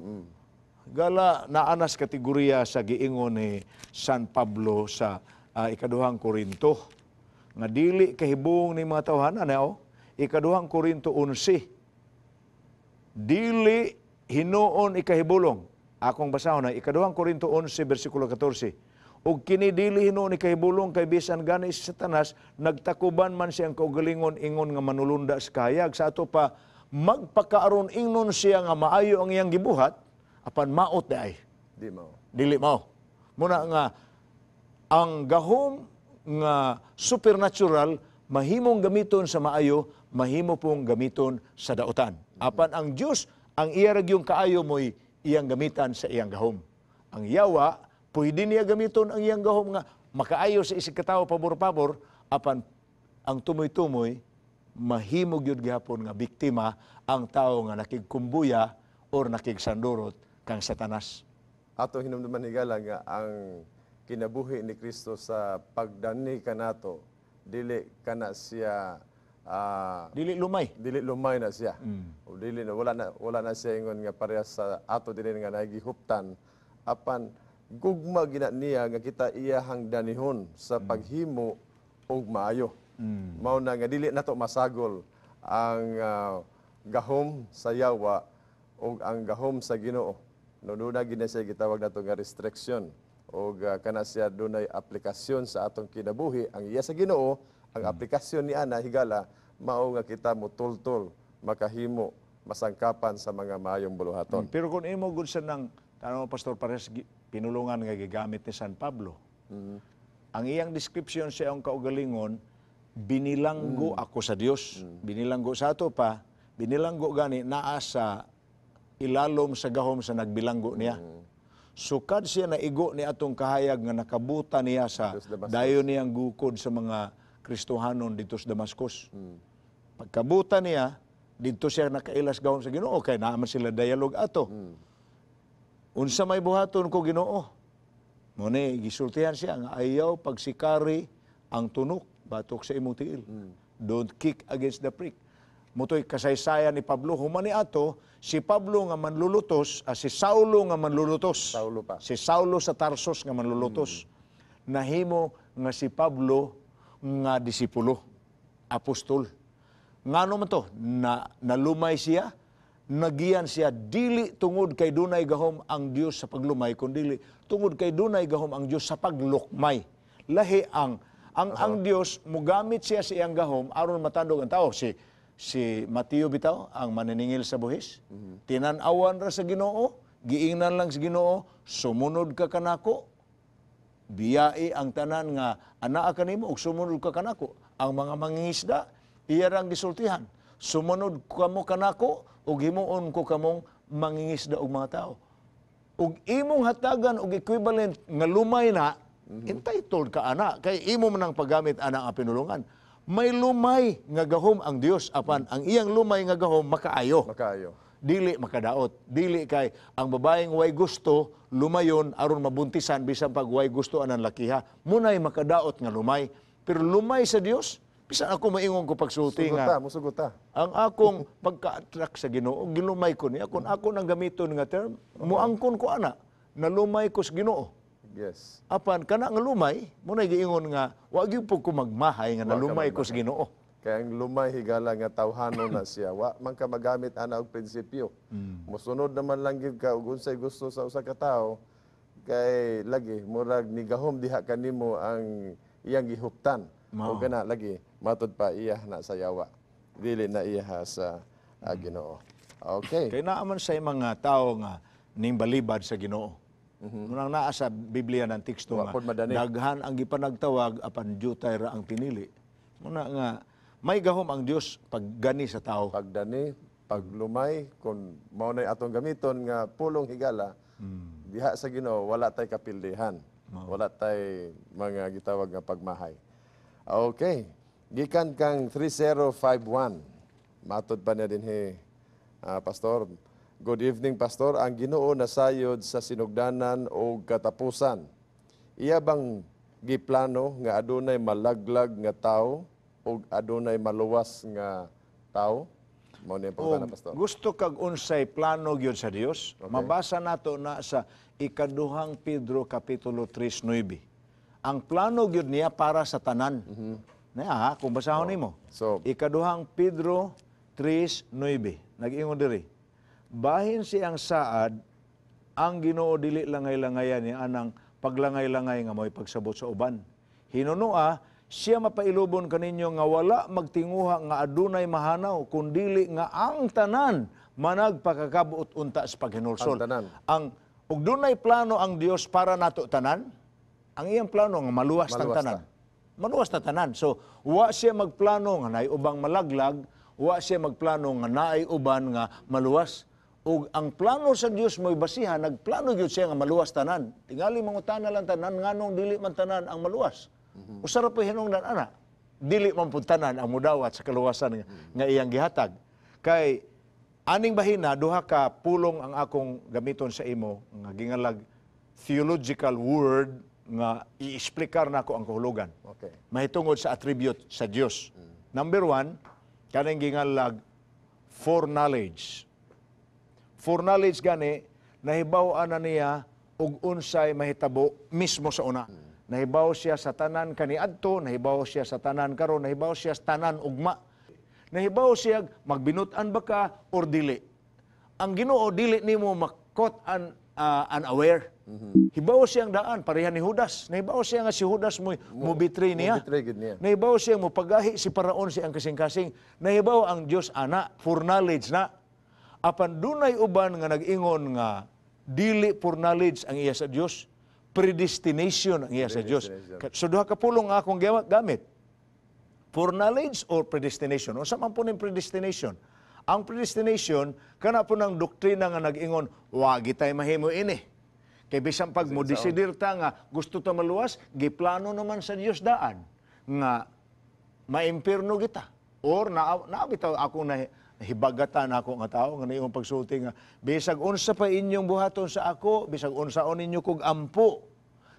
Gala naanas kategorya sa giingon ni San Pablo sa Ikaduhang Korinto nga dili kahibong ni mga tawhana na oh. Ikaduhang Korinto 11. Dili hinuon ikahibulong. Akong basahon na Ikaduhang Korinto 11 bersikulo 14. Ug kini dili hinuon ikahibulong kay bisan gani si Satanas nagtakuban man siyang kaugalingon ingon nga manulunda sa kahayag. Sa ato pa magpakaaron ingnon siya nga maayo ang iyang gibuhat apan maot di ay.
Di mao.
Dili mao. Muna nga ang gahom nga supernatural mahimong gamiton sa maayo, mahimo pong gamiton sa daotan. Apan ang Dios ang iya ra gyung kaayo mo'y iyang gamitan sa iyang gahom. Ang yawa pwede niya gamiton ang iyang gahom nga makaayo sa isig katawo pabor-pabor, apan ang tumoy-tumoy mahimo gyud gihapon nga biktima ang tawo nga nakigkumbuya or nakigsandurot kang Satanas.
Ato hinumduman higala nga ang kinabuhi ni Kristo sa pagdani kanato, dili kana siya
dili lumay.
Dili lumay na siya. O dili na wala na siya ingon nga parehas sa ato dinhi nga nagihuptan, apan gugma gina niya nga kita iyahang danihon sa paghimo og maayo. Mao na nga dili nato masagol ang gahom sa yawa og ang gahom sa Ginoo. No duna gina siya gitawag nato nga restriction og kana siya dunay aplikasyon sa atong kinabuhi. Ang iya sa Ginoo, ang aplikasyon ni ana higala mao nga kita mutultol, makahimo, masangkapan sa mga maayong buluhaton.
Pero kung imo gud sa nang tanong Pastor Pares, pinulungan nga gigamit ni San Pablo. Ang iyang description sa iyang kaugalingon, binilanggo ako sa Dios. Binilanggo sa ato pa, binilanggo gani naa sa ilalom sa gahom sa nagbilanggo niya. Sukad siya naigo ni atong kahayag nga nakabuta niya sa dayon niyang gukod sa mga Kristohanon dito sa Damascus. Pagkabuta niya, dito siya nakailas gahom sa Ginoo kay naa man sila dialogue ato. Unsa may buhaton ko Ginoo? Muna gisultihan siya nga ayaw pagsikari ang tunok batok sa imong tiil. Don't kick against the prick. Mutoy kasaysayan ni Pablo human ni ato, si Pablo nga manlulutos, si Saulo nga manlulutos.
Saulo pa.
Si Saulo sa Tarsos nga manlulutos. Nahimo nga si Pablo nga disipulo, apostol. Ngano man to? Nalumay siya, nagiyan siya dili tungod kay dunay gahom ang Dios sa paglumay, kundi tungod kay dunay gahom ang Dios sa paglukmay. Lahi ang Dios mugamit siya sa iyang gahom aron matandog ang tao. Si Mateo bitaw ang maniningil sa buhis. Tinan-awan ra sa Ginoo, giingnan lang sa Ginoo, sumunod ka kanako. Biyai ang tanan nga anaa kanimo ug sumunod ka kanako. Ang mga mangingisda iya rang gisultihan. Sumunod kamo kanako ug himuon ko kamong mangingisda og mga tao. Ug imong hatagan og equivalent nga lumay na, entitled ka ana kay imo man ang paggamit ana ang pinulungan. May lumay nga gahom ang Dios apan ang iyang lumay nga gahom makaayo.
Makaayo.
Dili makadaot. Dili kay ang babaeng way gusto lumayon aron mabuntisan bisan pag way gusto anan lakiha. Munay makadaot nga lumay. Pero lumay sa Dios, bisan ako maingon ko pagsulti nga.
Musugot ta.
Ang akong pagka-attract sa Ginoo, gilumay ko niya. Kung ako nang gamiton nga term, muangkon ko ana, nalumay ko sa Ginoo.
Yes.
Apan kana nga lumay, munay giingon nga wa gyud po ko magmahay nga nalumay ko sa Ginoo.
Kaya ang lumay higala nga tawhanon na siya, wa man ka magamit ana og prinsipyo. Mosunod naman lang gyud ka og unsay gusto sa usa ka tawo kay lagi murag nigahom diha kanimo ang iyang gihuptan. O kana lagi matud pa iya na sa yawa. Dili na iya sa Ginoo. Okay.
Kay naa man say mga tawo nga ning balibad sa Ginoo. Munang naa sa Biblia ng teksto nga daghan ang gipanagtawag apan jutay ra ang pinili. Muna nga may gahom ang Dios paggani sa tao.
Pagdani, paglumay, kung mao nay atong gamiton nga pulong higala, diha sa Ginoo wala tay kapildihan. Wala tay mga gitawag nga pagmahay. Okay. Gikan kang 3051. Matod pa niya dinhi, Pastor. Good evening, Pastor. Ang Ginoo nasayod sa sinugdanan o katapusan. Iya bang giplano nga adunay malaglag nga tao o adunay maluwas nga tao? Mao ni ang Pastor.
Gusto kag unsay plano gyud sa Dios? Okay. Mabasa nato na sa Ikaduhang Pedro kapitulo 3:9. Ang plano gyud niya para sa tanan. Na ha, kung basahon nimo.
So,
Ikaduhang Pedro 3:9. Nag-ingon diri. Bahin siyang saad ang Ginoo dili langay-langayan ni anang paglangay-langay nga mo'y pagsabot sa uban. Hinunua siya mapailubon kaninyo nga wala magtinguha nga adunay mahanaw kundili nga ang tanan managpakakabot unta sa paghinulsol.
Ang tanan.
Ang ug dunay plano ang Dios para nato tanan. Ang iyang plano nga maluwas tang
Maluwas
tanan. Maluwas ta tanan. So, wa siya magplano nga naay ubang malaglag, wa siya magplano nga naay uban nga maluwas. Ug ang plano sa Dios mo'y basihan, nagplano gyud siya nga maluwas tanan. Tingali mangutana lang tanan nganong dili man tanan ang maluwas. Usa ra po hinungdan ana. Dili man pud tanan ang mudawat sa kaluwasan nga iyang gihatag. Kay aning bahina duha ka pulong ang akong gamiton sa imo nga gingalag theological word nga i-explikar nako ang kahulugan. Mahitungod sa attribute sa Dios. Number one, kaning gingalag foreknowledge. Foreknowledge gani nahibaw-an na niya og unsay mahitabo mismo sa una. Nahibaw siya sa tanan kaniadto, nahibaw siya sa tanan karon, nahibaw siya sa tanan ugma. Nahibaw siya magbinut-an ba ka or dili. Ang Ginoo dili nimo makot unaware. Hibaw siyang daan pareha ni Judas. Nahibaw siya nga si Judas mo betray niya.
Mo-betray gid niya.
Nahibaw siya mo pagahi si Paraon siyang kasing-kasing. Nahibaw ang Dios ana, foreknowledge na. Apan dunay uban nga nag-ingon nga dili foreknowledge ang iya sa Dios, predestination ang iya sa Dios.
Predestination.
So duha ka pulong nga akong gamit. Foreknowledge or predestination. Unsa man po ning predestination? Ang predestination kana po ng doktrina nga nag-ingon wa gitay mahimo ini. Kay bisan pag mo desidir ta nga gusto ta maluwas, giplano naman sa Dios daan nga maimpirno kita. Or na bitaw ako na hibagatan ako nga tao nga niimong pagsulti nga bisag unsa pa inyong buhaton sa ako, bisag unsaon ninyo kog ampo.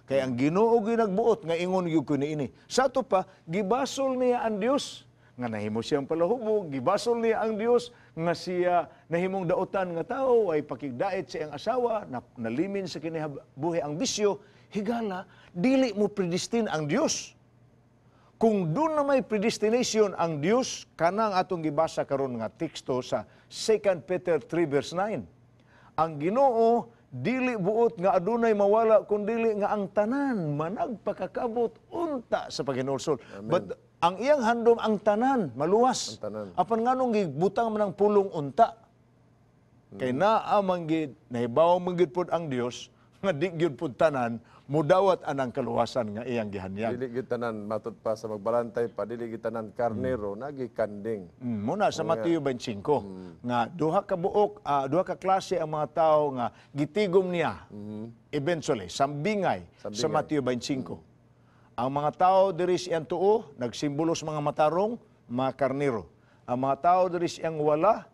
Kay ang Ginoo gyud nagbuot nga ingon gyud ko niini. Sa ato pa gibasol niya ang Dios nga nahimo siyang palahubog, gibasol niya ang Dios nga siya nahimong dautan nga tao ay pakigdait sa iyang asawa, nalimin sa kinabuhi ang bisyo, higala dili mo predestin ang Dios. Kung doon na may predestination ang Dios, kanang atong gibasa karon nga teksto sa 2 Peter 3 verse 9. Ang Ginoo dili buot nga adunay mawala kun dili nga ang tanan managpakakabot unta sa paghinulsol. But ang iyang handom ang tanan maluwas.
Ang tanan.
Apan nganong gibutang man ang pulong unta? Kay naa man gid nahibaw man gid pod ang Dios nga di gyud pod tanan mudawat anang kaluwasan nga iyang gihanyag.
Dili gyud tanan matud pa sa magbalantay pa dili gyud tanan karnero nagi kanding.
Muna sa Mateo 25 nga duha ka buok, duha ka klase ang mga tao nga gitigom niya. Eventually sambingay, sa
Sambingay.
Mateo 25. Ang mga tao diri siyang tuo nagsimbolo sa mga matarong, mga karnero. Ang mga tao diri siyang wala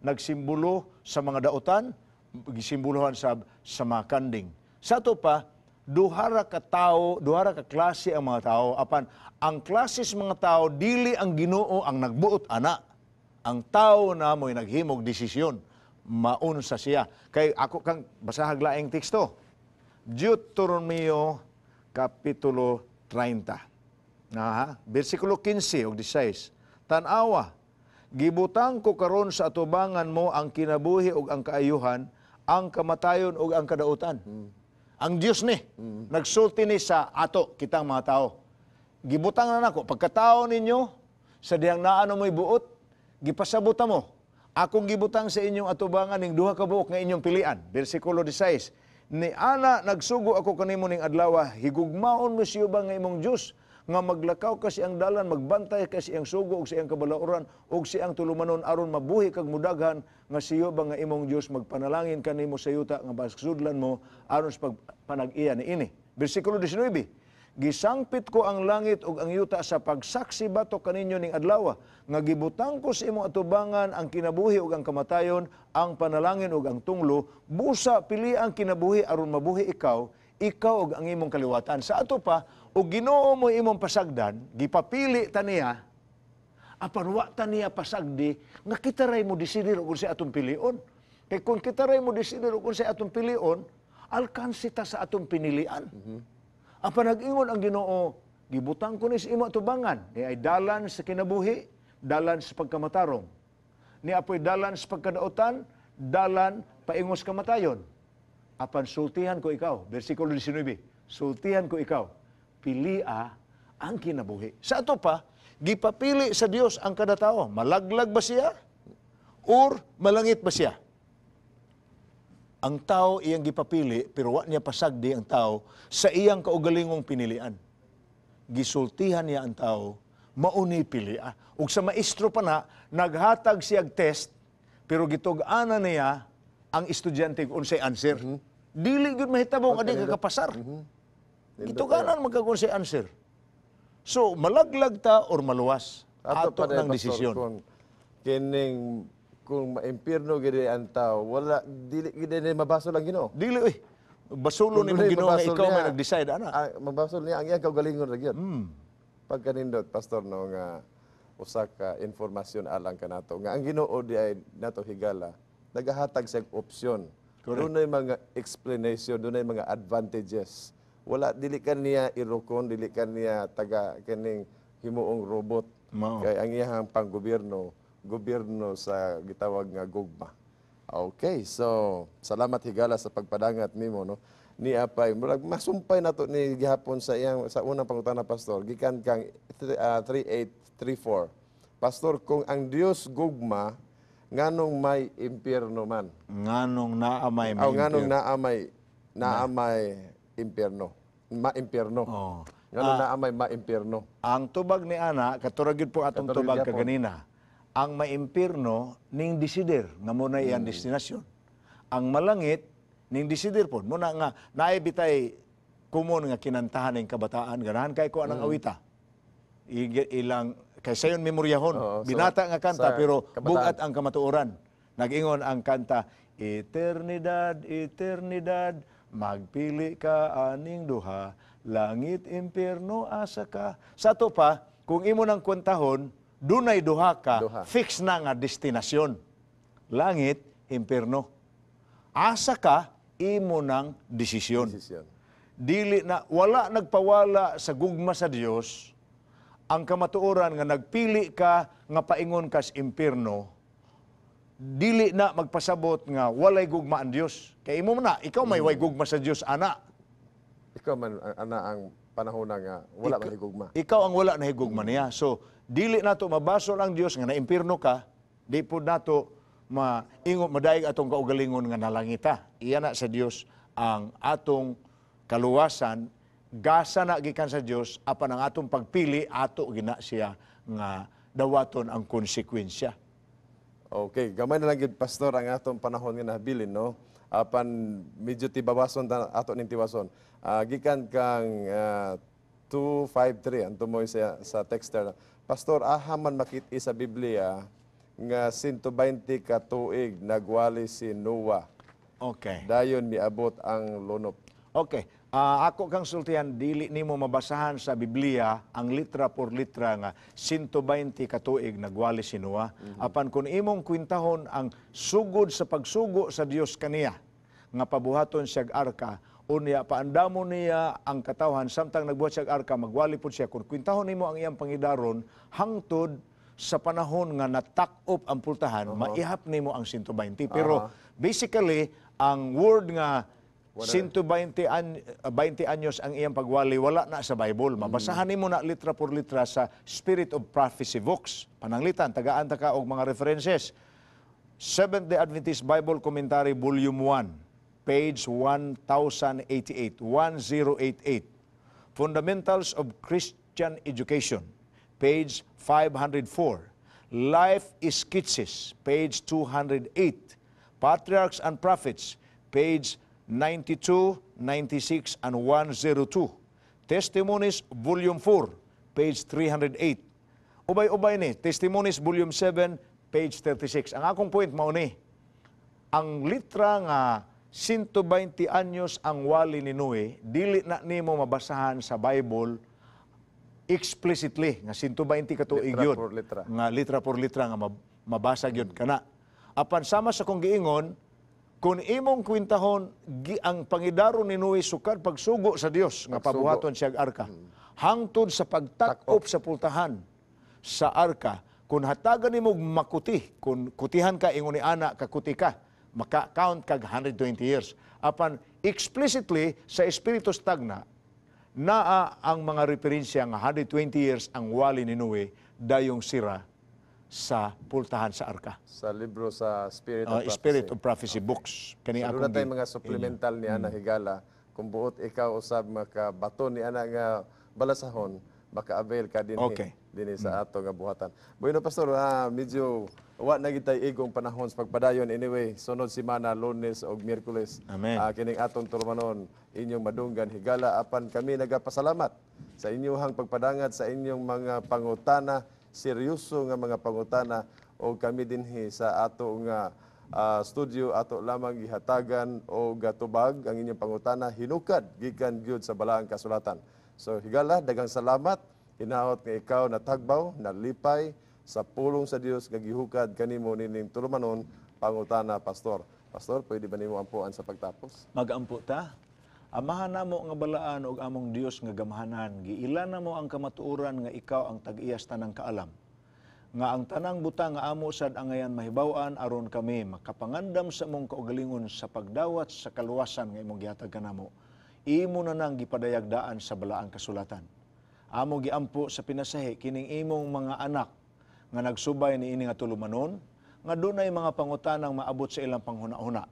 nagsimbolo sa mga dautan, gisimbolohan sa mga kanding. Sa ato pa duha ra ka tao, duha ra ka klase ang mga tao. Apan ang klase sa mga tao dili ang Ginoo ang nagbuot ana. Ang tao na mo'y naghimog desisyon, maunsa siya. Kay ako kang basahag laing teksto. Deuteronomio kapitulo 30. Aha, bersikulo 15 ug 16. Tan-awa, gibutang ko karon sa atubangan mo ang kinabuhi ug ang kaayuhan, ang kamatayon ug ang kadautan. Ang Dios ni nagsulti ni sa ato kitang mga tao. Gibutang na nako pagkatao ninyo sa dihang naano mo'y buot, gipasabot mo. Akong gibutang sa inyong atubangan ning duha ka buok nga inyong pilian. Bersikulo 16. Ni ana nagsugo ako kanimo ning adlaw, higugmaon mo siyo ba nga imong Dios nga maglakaw ka siyang dalan, magbantay ka siyang sugo og siyang kabalauran og siyang tulumanon aron mabuhi kag mudaghan nga siyo ba nga imong Dios magpanalangin kanimo sa yuta nga basudlan mo aron sa pagpanag-iya niini. Bersikulo 19. Gisangpit ko ang langit ug ang yuta sa pagsaksi batok kaninyo ning adlaw nga gibutang ko sa imong atubangan ang kinabuhi ug ang kamatayon, ang panalangin ug ang tunglo, busa pili ang kinabuhi aron mabuhi ikaw, ikaw ug ang imong kaliwatan. Sa ato pa, og Ginoo mo imong pasagdan, gipapili ta niya, apan wa ta niya pasagdi nga kita ray mo desidir og unsay atong pilion. Kay kung kita ray mo desidir og unsay atong pilion, alkansi ta sa atong pinilian. Apan nag-ingon ang Ginoo, gibutang ko ni sa imo atubangan, ni ay dalan sa kinabuhi, dalan sa pagkamatarong. Ni apoy dalan sa pagkadaotan, dalan paingos kamatayon. Apan sultihan ko ikaw, versikulo 19, sultihan ko ikaw, pilia ang kinabuhi. Sa ato pa, gipapili sa Dios ang kada tao. Malaglag ba siya? Or malangit ba siya? Ang tao iyang gipapili, pero wa niya pasagdi ang tao sa iyang kaugalingong pinilian. Gisultihan niya ang tao, mauni pilia. Ug sa maestro pa na, naghatag siyag test, pero gitug-ana niya ang estudyante kung unsay answer. Dili gyud mahitabo nga di ka kapasar. Gitug-anan man kag unsay answer. So, malaglag ta or maluwas. Ato
pa
ng
Pastor,
desisyon.
Kung kining kung maimpirno gid ang tao, wala dili gid ni mabasol ang Ginoo.
Dili oy. Basulo
Kung
ni
dili
Ginoo nga
mabasol
ikaw
niya,
may nag-decide ana.
Mabasol niya ang iyang kaugalingon ra gyud. Pagkanindot Pastor no nga usa ka informasyon alang kanato nga ang Ginoo di ay nato higala nagahatag siya og opsyon. Dunay mga explanation, dunay mga advantages. Wala dili ka niya irokon, dili ka niya taga kining himuong robot.
Mao.
Kay ang iyang panggobyerno, gobyerno sa gitawag nga gugma. Okay, so salamat higala sa pagpadangat nimo no. Ni apay murag masumpay nato ni gihapon sa iyang sa unang pangutana Pastor gikan kang 3834. Pastor, kung ang Dios gugma, nganong may impyerno man?
Nganong naa may
Aw, nganong
impyerno?
naa may impyerno. Ma-impyerno.
Oh.
Nganong naa may ma-impyerno.
Ang tubag ni ana, katurag gyud po atong
Katurag
tubag
gyapon.
kaganina. Ang maimpirno ning desider nga mo na iyang destinasyon. Ang malangit ning desider pod. Muna nga naay bitay kumon nga kinantahan ning kabataan, ganahan kay ko anang awita. Ilang kay sayon memoryahon.
Oo, so,
Binata nga kanta
sa
pero
kabataan.
bugat ang kamatuoran. Nag-ingon ang kanta, eternidad, eternidad, magpili ka aning duha, langit, impyerno, asa ka. Sa ato pa, kung imo nang kwentahon, dunay duha ka,
Duha.
fix na nga destinasyon. Langit, impyerno. Asa ka, imo nang desisyon.
Desisyon.
Dili na, wala nagpawala sa gugma sa Dios ang kamatuoran nga nagpili ka nga paingon kas impyerno, dili na magpasabot nga walay gugma ang Dios. Kay imo man na, ikaw may way gugma sa Dios ana.
Ikaw man ana ang panahon na nga wala man higugma.
Ikaw ang wala na higugma niya. So dili nato mabasol ang Dios nga naimpirno ka, di pud nato maingo madayeg atong kaugalingon nga nalangita. Iya na sa Dios ang atong kaluwasan, gasa na gikan sa Dios apan ang atong pagpili ato gina siya nga dawaton ang konsekwensya.
Okay, gamay na lang gyud Pastor ang atong panahon nga nabilin no. Apan medyo tibawason ta ato ning tiwason. Gikan kang 253 ang tumoy sa texter. Pastor, aha man makit-i sa Biblia nga 120 ka tuig nagwali si Noah.
Okay.
Dayon miabot ang lunop.
Okay. Ako kang sultihan, dili nimo mabasahan sa Biblia ang litra por litra nga 120 ka tuig nagwali si Noah. Apan kung imong kwintahon ang sugod sa pagsugo sa Dios kaniya nga pabuhaton siyag arka, unya paandamo niya ang katawhan samtang nagbuhat siyag arka, magwali pud siya. Kung kwintahon nimo ang iyang pangidaron hangtod sa panahon nga natak-op ang pultahan, maihap nimo ang 120. Pero basically ang word nga 120 20 anyos ang iyang pagwali, wala na sa Bible. Mabasahan nimo na litra por litra sa Spirit of Prophecy Books. Pananglitan, tagaan ta ka og mga references. Seventh-day Adventist Bible Commentary, Volume 1, page 1088, 1088. Fundamentals of Christian Education, page 504. Life Sketches, page 208. Patriarchs and Prophets, page 92, 96, and 102. Testimonies, Volume 4, page 308. Ubay-ubay ni, Testimonies, Volume 7, page 36. Ang akong point, mao ni, ang litra nga 120 anyos ang wali ni Noe, dili na nimo mabasahan sa Bible explicitly nga 120 ka tuig
Litra
yun.
por litra.
Nga litra por litra nga mabasa gyud kana. Apan sama sa kong giingon, Kung imong kwintahon ang pangidaro ni Noe sukad pagsugo sa Dios nga pabuhaton siya ang arka. Hangtod sa pagtakop sa pultahan sa arka, kung hatagan nimo makuti, kung kutihan ka ingon ni ana kakuti ka, maka-count kag 120 years. Apan explicitly sa Espiritu Stagna naa ang mga referensya nga 120 years ang wali ni Noe dayong sira sa pultahan sa arka.
Sa libro sa Spirit of Prophecy.
Spirit of Prophecy books. Kani
so,
akong
doon na tayo mga supplemental ni Ana Higala. Kung buot ikaw usab makabato ni Ana nga balasahon, maka-avail ka din din sa ato nga buhatan. Bueno Pastor, medyo wa na gitay igong panahon sa pagpadayon. Anyway, sunod semana, Lunes og Miyerkules.
Amen.
Kining atong tulumanon inyong madunggan higala apan kami nagapasalamat sa inyong pagpadangat sa inyong mga pangutana, seryoso nga mga pangutana, o kami dinhi sa ato nga studio ato lamang gihatagan o gatubag ang inyong pangutana hinukad gikan gyud sa balaang kasulatan. So higala, daghang salamat. Hinaot nga ikaw natagbaw, nalipay sa pulong sa Dios nga gihukad kanimo nining tulumanon pangutana pastor. Pastor, pwede ba nimo ampuan sa pagtapos?
Magampo ta. Amahan namo nga balaan og among Dios nga gamhanan, giila namo ang kamatuoran nga ikaw ang tag-iyas tanang kaalam. Nga ang tanang butang nga amo sad angayan mahibaw-an aron kami makapangandam sa among kaugalingon sa pagdawat sa kaluwasan nga imong gihatag kanamo. Imo na nang gipadayagdaan sa balaang kasulatan. Amo giampo sa pinasahi kining imong mga anak nga nagsubay niini nga tulumanon, nga dunay mga pangutanang maabot sa ilang panghuna-huna,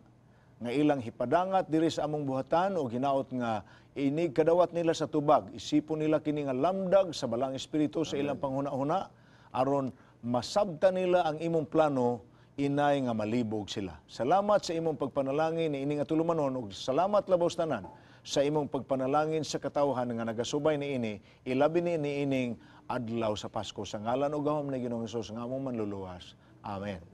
nga ilang hipadangat diri sa among buhatan o ginaot nga inig kadawat nila sa tubag, isipon nila kini nga lamdag sa balaang espiritu sa ilang panghuna-huna aron masabta nila ang imong plano inay nga malibog sila. Salamat sa imong pagpanalangin niini nga tulumanon ug salamat labaw sa tanan sa imong pagpanalangin sa katawhan nga nagasubay niini, ilabi ni niining adlaw sa Pasko. Sa ngalan ug gahom ni Ginoong Hesus nga among manluluwas. Amen.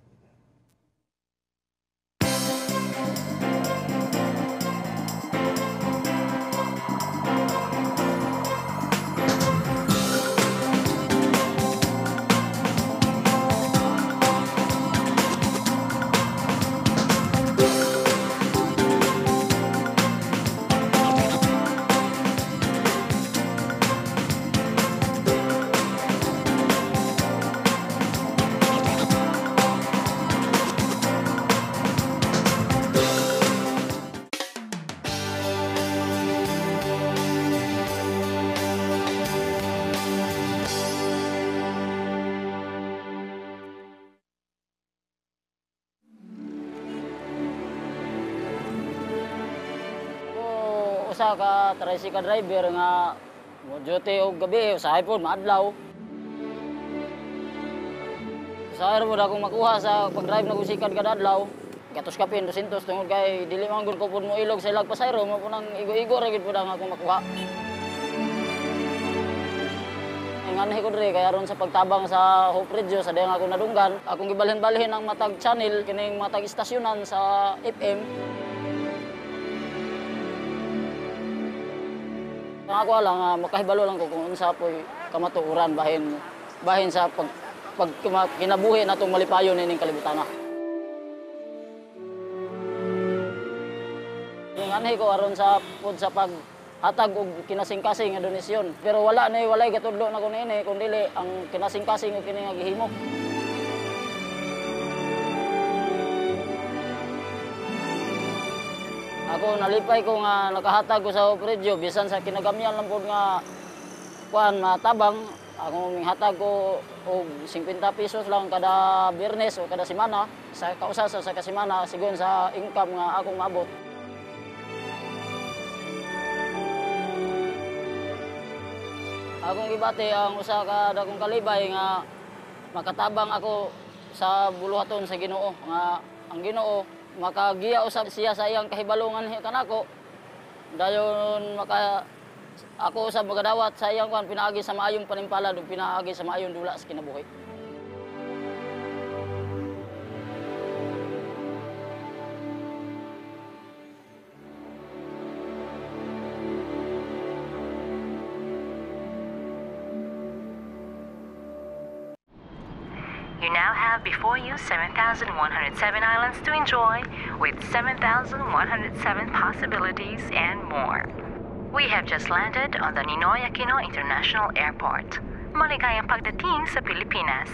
Usa ka tricycle driver nga mo duty og gabi usahay pod maadlaw. Usahay ra pod akong makuha sa pag-drive na sikad kada adlaw. Gatos kapin 200 tungod kay dili man gud ko pod mo ilog sa ilag pasayro mo punang igo-igo ra gid pod ang akong makuha. Nganhi ko diri kay aron sa pagtabang sa Hope Radio sa dayang akong nadunggan, akong gibalhin-balhin ang matag channel kining matag istasyonan sa FM. Ang ako lang, makahibalo lang ko kung unsa po'y kamatuoran bahin sa pag kinabuhi natong malipayon nining kalibutan. Yung anhi ko aron sa pod sa paghatag og kinasingkasing nga donasyon. Pero wala ni walay gatudlo na ko niini kun dili ang kinasingkasing og kini nga gihimo. Ako nalipay ko nga nakahatag ko sa Hope Radio bisan sa kinagamyan lang pod nga kuan matabang ako minghatag ko og 50 pesos lang kada Biyernes o kada semana sa kausa sa kasemana sigon sa income nga akong maabot. Akong gibati ang usa ka dakong kalibay nga makatabang ako sa buluhaton sa Ginoo nga ang Ginoo makagiya usab siya sa iyang kahibalungan kanako dayon maka ako usab magadawat sa iyang kuan pinaagi sa maayong panimpalad ug pinaagi sa maayong dula sa kinabuhi.
You now have before you 7,107 islands to enjoy with 7,107 possibilities and more. We have just landed on the Ninoy Aquino International Airport. Maligayang pagdating sa Pilipinas.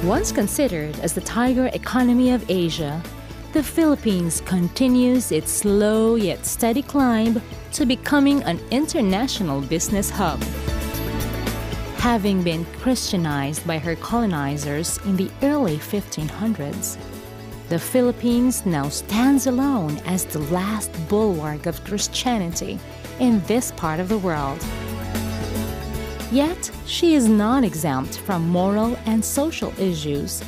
Once considered as the tiger economy of Asia, the Philippines continues its slow yet steady climb to becoming an international business hub. Having been Christianized by her colonizers in the early 1500s, the Philippines now stands alone as the last bulwark of Christianity in this part of the world. Yet, she is not exempt from moral and social issues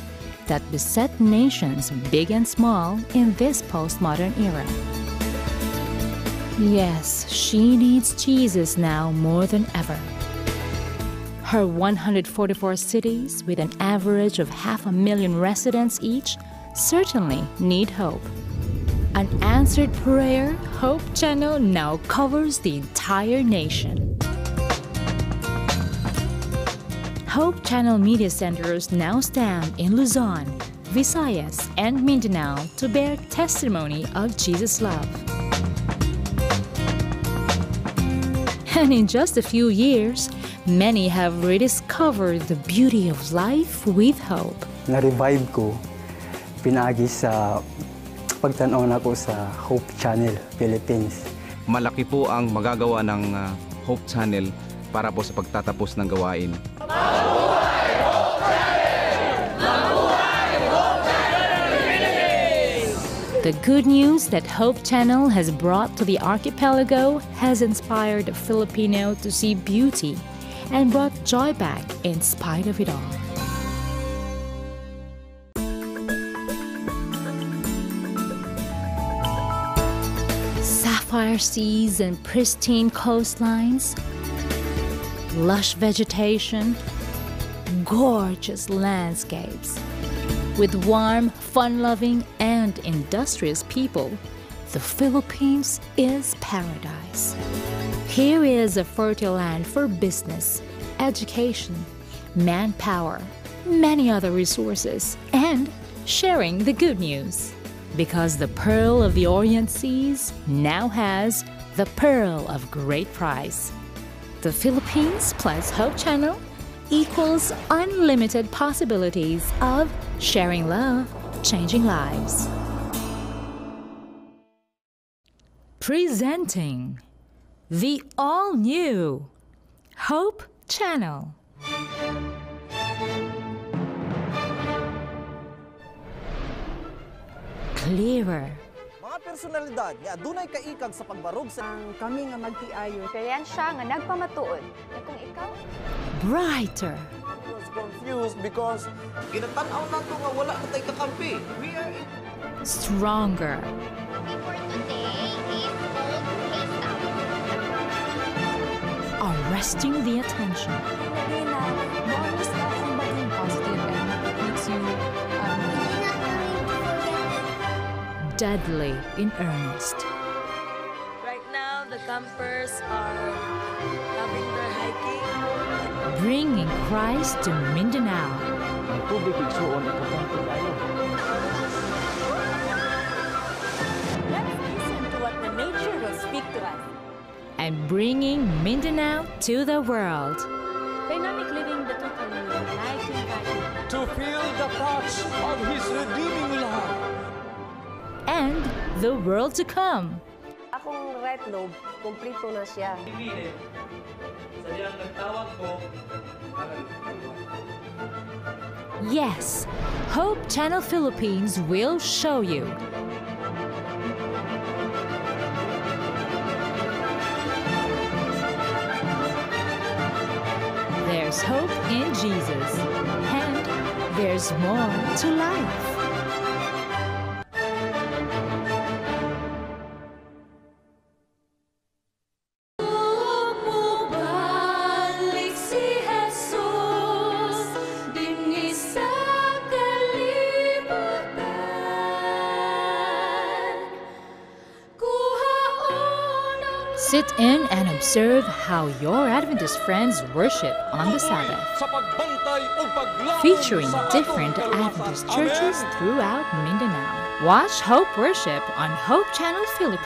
that beset nations big and small in this postmodern era. Yes, she needs Jesus now more than ever. Her 144 cities, with an average of 500,000 residents each, certainly need hope. An answered prayer, Hope Channel now covers the entire nation. Hope Channel media centers now stand in Luzon, Visayas, and Mindanao to bear testimony of Jesus' love. And in just a few years, many have rediscovered the beauty of life with hope.
Na-revive ko, pinaagi sa pagtan-aw nako sa Hope Channel Philippines.
Malaki po ang magagawa ng Hope Channel para po sa pagtatapos ng gawain.
Mabuhay Hope Channel! Mabuhay Hope Channel Philippines!
The good news that Hope Channel has brought to the archipelago has inspired the Filipino to see beauty and brought joy back in spite of it all. Sapphire seas and pristine coastlines, lush vegetation, gorgeous landscapes. With warm, fun-loving, and industrious people, the Philippines is paradise. Here is a fertile land for business, education, manpower, many other resources, and sharing the good news. Because the Pearl of the Orient Seas now has the Pearl of Great Price. The Philippines plus Hope Channel equals unlimited possibilities of sharing love, changing lives. Presenting the all-new Hope Channel. Clearer.
Mga personalidad nga adunay kaikag sa pagbarog sa
ang kami nga magtiayo.
Eksperyensya nga nagpamatuod na kung ikaw
brighter.
I was confused because ginatan-aw nato nga wala na tay kakampi. We are in
stronger.
For today is called haystack.
Arresting the attention.
Positive and makes you
deadly in earnest.
Right now, the campers are having their hiking.
Bringing Christ to Mindanao.
Ang tubig igsuon importante kayo.
Let's listen to what the nature will speak to us.
And bringing Mindanao to the world.
Dynamic Living, the total would like to invite you
to feel the touch of His redeeming love.
And the world to come.
Akong right lobe, kumplito na siya.
Yes, Hope Channel Philippines will show you. There's hope in Jesus, and there's more to life.
Bumabalik si Jesus dinhi sa kalibutan. Kuhaon
Sit in and observe how your Adventist friends worship on the Sabbath.
Sa pagbantay ug paglaom
Featuring
sa atong
different
kaluwasan.
Adventist churches
Amen.
throughout Mindanao. Watch Hope Worship on Hope Channel Philippines.